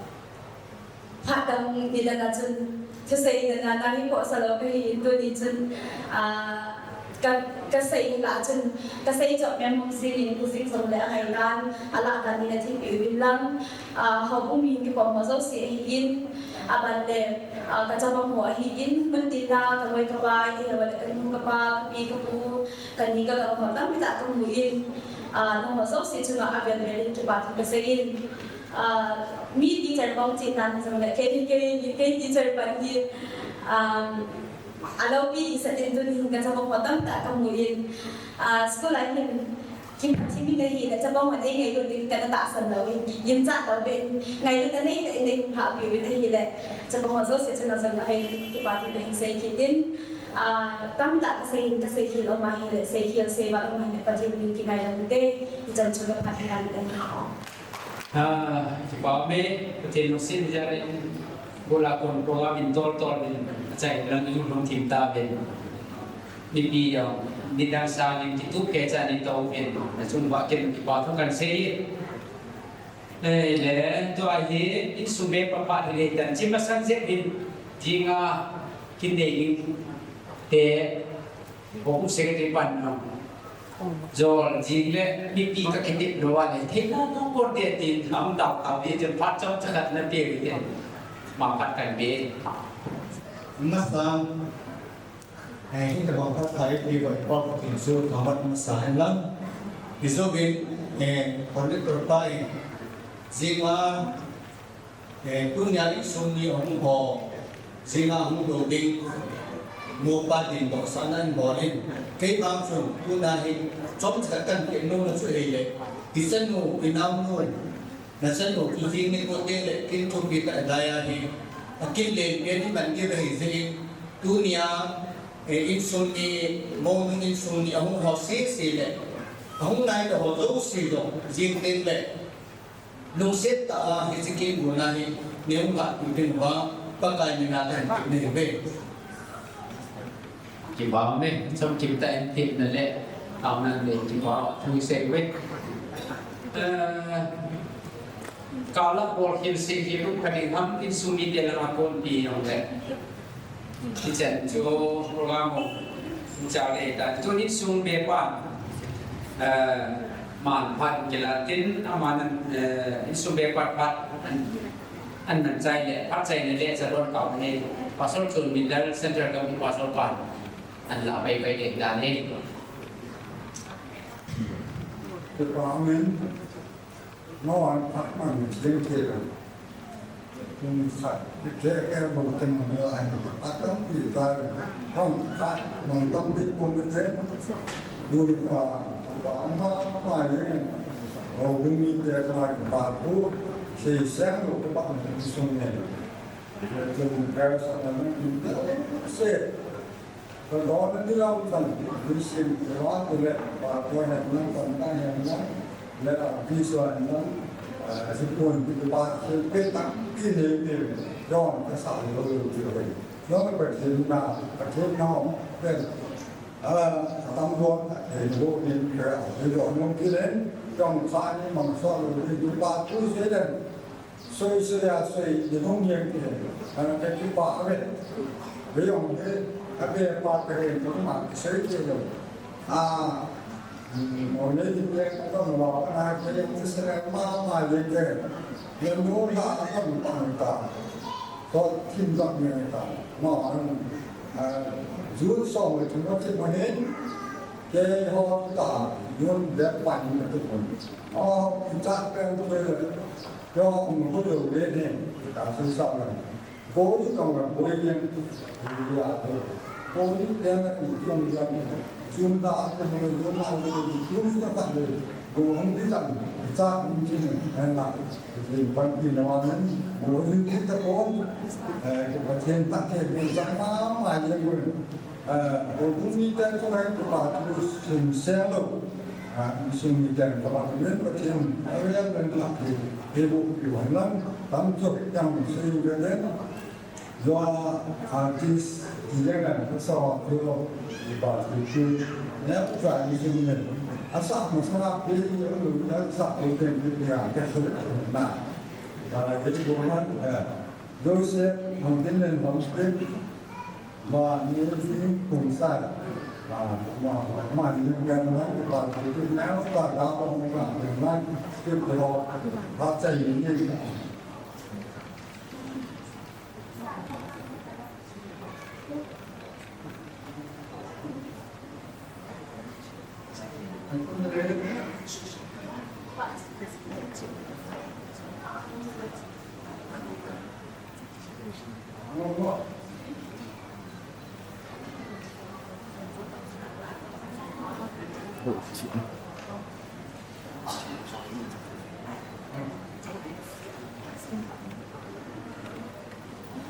Phat dang ni dan a chun, thusei dan a nang hi khohsa lou kahi in tuni chun, ah, ka, kasei lah chun, kasei chop mem mong jing in, u jing jong le angai dan, alah dan in athipeh uvin lang, ah, houbung mi kikhom ho jouse ahi in, aban le, ah, kachabang ho ahi in, mun tin a, kaloi kapai, ahilou le kanu kapa, kapi kapu, kani kagang ho tamtah kamu in, ah, nangho jouse chunga avel vel in kipa thu kasei in. Ah, mi teacher bang cheh nan jong le, kei, kei, kei teacher bang hi, um, aloupi isah in tuni hin kachabang ho tamtah kamu in, ah, school a hin, kim phat thim in ahile, chabang ho nei ngailut ding kana tahsan lou in, gimcha lou in, ngailutna nei tah in nei hung lhahpi uvin ahile, chabang ho jouse chunga jong ahin kipa thu kahin sei kit in, ah, tamtah kasei in kasei khel um ahile, sei khel sei val um ahile, Pathen min kingaidam ute, hichan chu kaphat in ahi. Ah, kipa ume, Pathen lungset jal in, gola kon program in tol tol in, achai lang in lungthim tauvin. Mipi jong, nidang sangin kitup kehcha in itouvin, nachung uva ken kipa thu kahin sei. Eh, le, tua hi, insung be papa hi le tan, chi masang jep in, jinga, kin nei ding te, houbung secretary pan nang. Jol jing le mipi ka kitep lou a le, theina nung kon te tin, am dau ka pi tin, phat chom chakhat na pe ri te. Ma phat kan pe. Masa, eh, hin ka bang phat thai pi ba pa ko tin su ka mat masa hen lang. Iso bin, eh, conductor pa in, jing ma, Eh, tunia insung mi ahung ho, jing a hung lou ding, nupa din dohsahna in bol in. Kei vang chun, tuna hi, chomcha kan pe nom na chu hile, i chanu, i naonu, na chanu chu jing ni ko te le, kin thupi ta dai ahi, a kin le, pe ni man ki rei jing, tunia, eh, insung mi, mounu insung mi, ahung ho sese le, ahung nai ta ho jouse jong, jing teng le, lungset tah a hiche kengulna hi nei hung lhahpeh diuva Pakai mina kahin thum nahi uve. Kipah e, chomkim tah in themna le taona nei kipah thu sei uve. Eh, kala bol khel sei khel u kha ding ham, insung mite langa konpi jong le. Hichan chu program u cha le ta chu insung be pa, eh, man phat kila tin aman, eh, insung be pa phat an, an nan chai le, phat chai le le cha don ka ne, Pastor Chun Min Dal Central Committee Pastor pa an la bai bai le da ne. Amen. Ngo an phat man ding thei lo. Kum khat, kei, kei bou teng man lo ai. A tampi ta, hong khat, hong tampi kum te. Dui pa, pa ma, ma ye. Ho bung ni te ka ba pu, sei seng lo ka ba sung ne. Kum ka sa na ni se. Ka don ni lam tan, ni sim, wa tu le, pa tu he nan tan ta he nan, le a pi so nan, a si pon pi pa se pe ta pi ne pe, don ka sa lo lo ti lo. Don ka pe na, ka pe na pe. A tam don ka pe lo ni pe a pe lo no ki le, don sa ni mang so lo ni pa tu se le. Soi, soi a, soi, ni hung yang ke, ana ke ki pa ave. Ve yong ke, ave pa ke, ni ma, soi ke lo. A, mm, o ne ni ke, ka ma, ana ke, ni se ma, ma, ye ke. Ye no la, ka ma, ta. To, tim da, ni ta. Ma, a, ju so, ni ma, ti ma, ni. Ke ho, ta, yun, de, pa, ni, tu, ko. O, ta, ke, tu, ke. Yo, um, ko yo le ne, ta su sa la. Ko ni tong la, ko ye, ya, ko ni te na ni tong ya ni. Sun da, ko ni yo na ni, sun da ta le. Ko hung di ta, ta hung di ni, na. Ni pan di na wa ni, ko ni di ta ko. Eh, ko pa chen ta ke, ni sa ma, ma ye ko. Aa, ko bung ni ten ko ngai ko pa tu sum selo. Aa, sum ni ten ko pa tu men ko tin, a wen men la ki, e bu ki wan lang, tam cho yang sum ni ten. Yo artist, i yang ko sa ko, i pa tu tu, ne ko sa ni sum ni. Asa mo sa pe ni ko sa ko ten ni ya ke so na. Aa, ke ko na, aa, Joseph, hong tin len hong tin. Ma ni ni kung sai. Ma, ma, ma ni ni kan na, ba ni ni na, ba da ba ni na, ni na, ki ko, ba sai ni ni.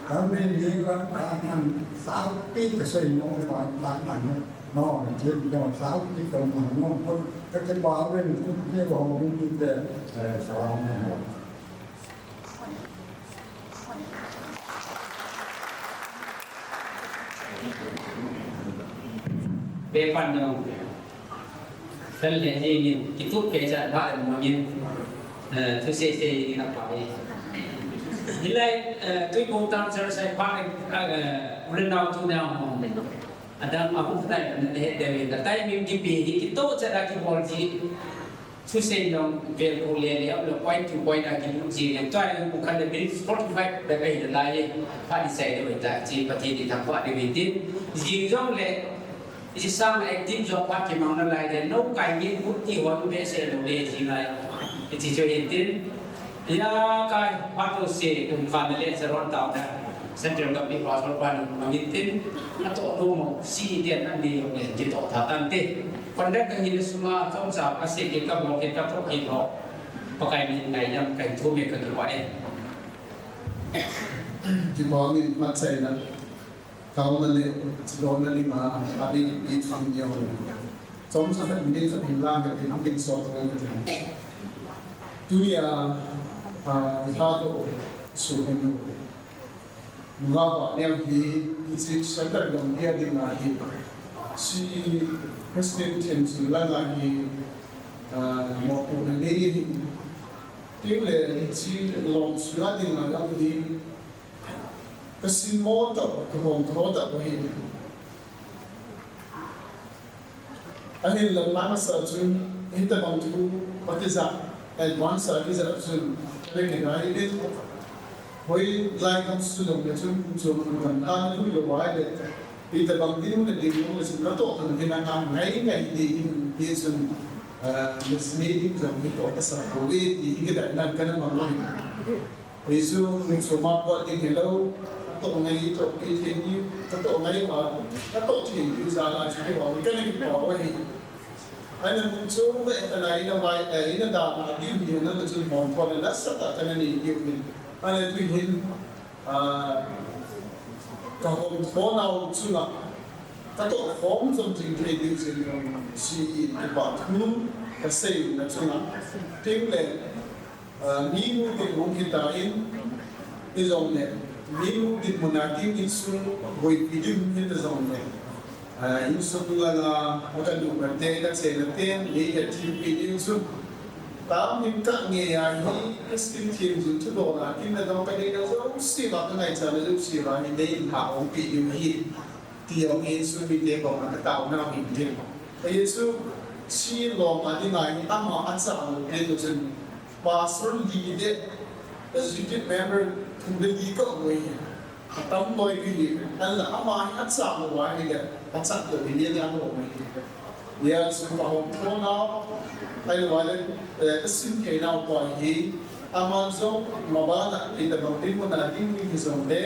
Kami ni kan kan sao pi ka soi no ma ma ma no no je no sao pi ka ma no ko ka ke ba wen ku ke ba wen ku te, eh, sao no. Be pan no. Fel le ni ni, kitup peh cha ba mo ni. Eh, thusei sei ni na pa ni. Hilai, eh, Tuiphum Town Church a pa, eh, u le nao tu nao mo. Adang ahung khat nai na le deu in, a timing kipe hi kitoh chet a kibol ji. Thusei jong vel ko le le, a lo point to point a kimu ji le, tua in ko khat le minute forty-five bep ahi nalai e. Phat i sei deu ta, chi Pathen i thangvah deu in tin. Jing jong le, i sang active jo phat kimang nalai le, no kai ngen ko ti hon behseh lou le ji ngai. I chi jo in tin. Hia kai, phat jouse, kum khat le le, Saron town a, Central Government Pastor pa ni, mangin tin, atoh nom mo, si den ani jong le, kitoh tha tante. Conduct kahi le sunga, chomcha, kasei kit, kabol kit, katoh kit ho. Pakai min ngaidam, kahin thum e, kakipah e. Kipah e, mat chaina. Kauna le, chilona le ma, abi, i tham yo. Chomcha khat minute khat hin lang khat hin, hin sot khat hin. Tunia, ah, i ha to, su hin. Nunga pa neo hi, i chi center dong dia ding a hi. Si Christian Team su langa hi, ah, mo pu na nei hi. Tin le, i chi long su la ding a hi. Ka sim mo tah, ka hom tho tah ka hi. Ahinla langa sa chun, hitabang thu, patija, advance a kija chun, ka le ka gai le. Hoilai kam su dong le chun, chun kan ta na thu yo wai le. Hitabang ding le ding le chun, ka toh kan hin a ngai ngai ding hin, ding chun, ah, listening ding jong hi toh ka sa ko le, ding hi ka dai nan ka na mang lo hin. Jesu nung suma pot ding hello, katoh ngai toh kithei ni, katoh ngai ma, katoh thei ni jala chu kei ma, kei ni pa wa hi. Ana nung chu ve ta nai na vai, eh, ina da ma di ni na chu mon ko na sa ta ta ni ni ni. Ana tu hin, ah, ka hom ko na u chu na, katoh hom jong jing thei di chu ni si i pa thu, ka sei na chu na. Ting le, Ah, mi nu dinmun hita in, i jong le, mi nu dinmun a ding insung boipi ding hita jong le. Ah, insung langa, a ka nu ka te, ka che na te, mi ka thimpi ding chu. Tam hin ka nge a hi, Christian thim jin chu do na, kin na dong ka dei na jouse ba, ka ngaichat na jouse ba, hi dei in ha ong pi ding hi. Ti jong Jesu mite koma ka taona u hin tin. Ka Jesu si lom a dinga hi ama a chang u te tu chun pastor li le executive member thum le li ka um u hi. A tam loi ka hi. Ahinla ama hi a chang u ahi le a chang lou hi le a lom u hi. Nia chu ka hom tho na, ahilou le, eh, ka sim thei nau pa hi, ama jong mabana, hitabang dinmun a ding hi jong le,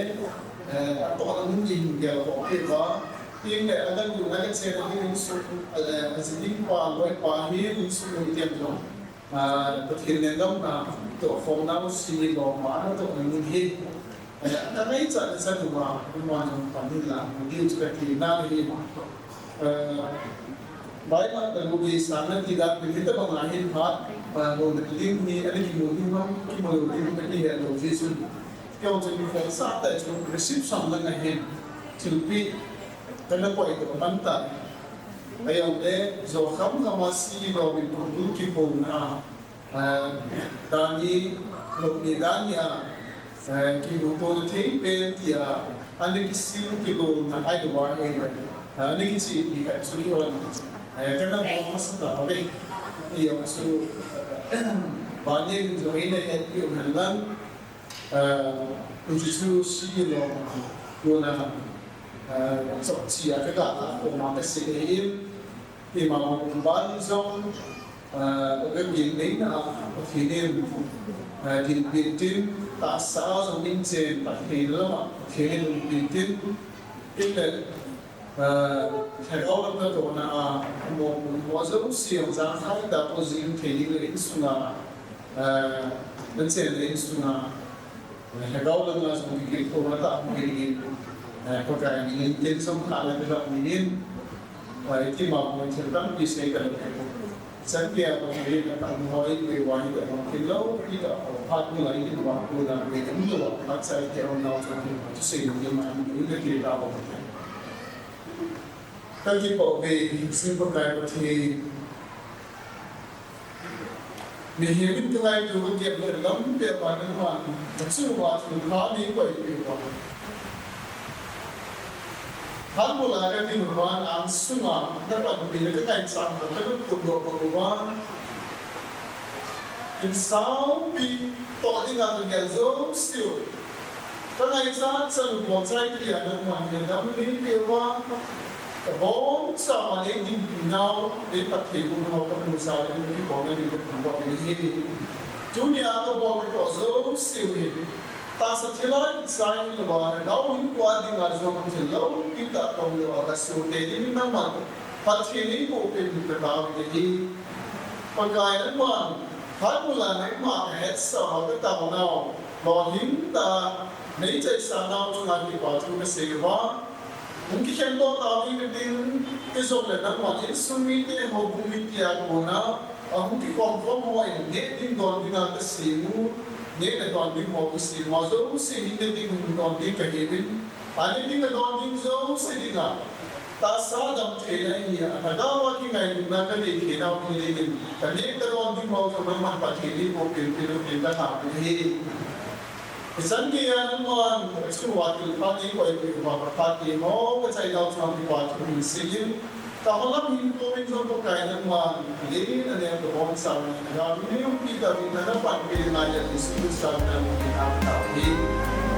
eh, atohna mun ding gel ho hi va, tin le, adan du na le che na ding su, eh, a ji ding pa, loi pa hi, ding su hi tiam jong. Ah, Pathen lenggam na, toh khom nau si lom a, atohna mun hi. Eh, ka ngaichat na chan uva, iman jong pan hin la, mu diu chu ka ti na hi. Eh, Bible ka lu be sang na ti dan, hitabang a hin phat, eh, lou na ding hi, ani kimu ding ham, kimu lou ding ham, ka ti he lou Jesu. Kei jong chun khosah tah chun, receive sam na nga hin, thilpeh, ka na koi to pan ta. Ajong le, jo kham kham a si lou min kum bul kimu na. Ah, dan hi, lou ni dan hi a, ah, kimuto na thei pen ti a, ani kisil kilou na ai do wa he, ah, ani kisil ni ka chu hi hon. Ah, ka na mo masa ta ve. Ti jong chu, ba ni jo hi ne he ti u han lang. Ah, u chu chu si lou, ko na, ah, so si a ka ka ko ma ka si in. Keima hung ban jong, ah, ka gel neina, Pathen in, ah, thilpeh tin, tahsa jong in chen, Pathen lama, Pathen in hung peh tin, tin le, ah, lhagao lam natohna a, mo, mo jouse jong jangkhai tah a jing thei ding le insunga, ah, na chen le insunga, Lhagao langa jong kikilkhou na tah, kikil, eh, Pakai min in, tin jong kha na bilak min in, eh, iti ma mo thil tampi sei ka lo. Chan kia Pakai in atang hoi, pe wa hi ka mo thil lo, pi ta ho, phat mu lai in wa ku na, pe in lo, phat sai ke on nau jong thil, tu sei ni ma, in ka kil ta ho. Ka kipah uve, Pakai Pathen. Mihem in ka ngaito ka gel le lampi a pa nangman, ka chunga thil pha nei koi peh uva. Phat bula kading uva, angsunga kapanpi le kangaichat uva, kalungkot doh uva, insung pi toh dinga kagel jouseu, kangaichat chan u bolchai tia nangman eidam neipeh uva, kabonchauva neidinpi nau, neiphatthei nau kamu jal in kibol nading kathum uva ahi. Tunia kabol kitoh jouseu hi tahsa thilha kichai louva, lhagao hinkhoa dinga jong thil loupitah tong louva kasohte dingin nangman Pathen in eiboh peh in kataove ahi. Pakai nangman, phat bula nangma kahetsah uva kataonau, lolhing tah a neichaisah nau chunga kipa thu kasei uva, hung kikhendoh tauvin kati, hijongle nangman insung mite, houbung mite a kona ahung kikhom khom ho in neh ding don dinga kasem u, neh le don ding ho kasem u, ajouse hin neh ding hin don ding kahiuvin, aneh ding adon ding jouse dinga tahsa damtheina hi, alhagao a kingailutna kanei theinau hi dingin, kaneh kadon ding ho jong nangman Pathen in eiboh peh in, peh in, peh in kataove ahi. Hichan geiya nangman kachunga thilpha neikoipeh uva, kaphatthei ho kachai nau chunga kipa thu hin seiyin, kaholam hinkho in jong Pakai nangman lin aneo kabonchauvin, nagam in neiumpi tauvin, napanpi ngai a Jesu Christa mina kataove ahi.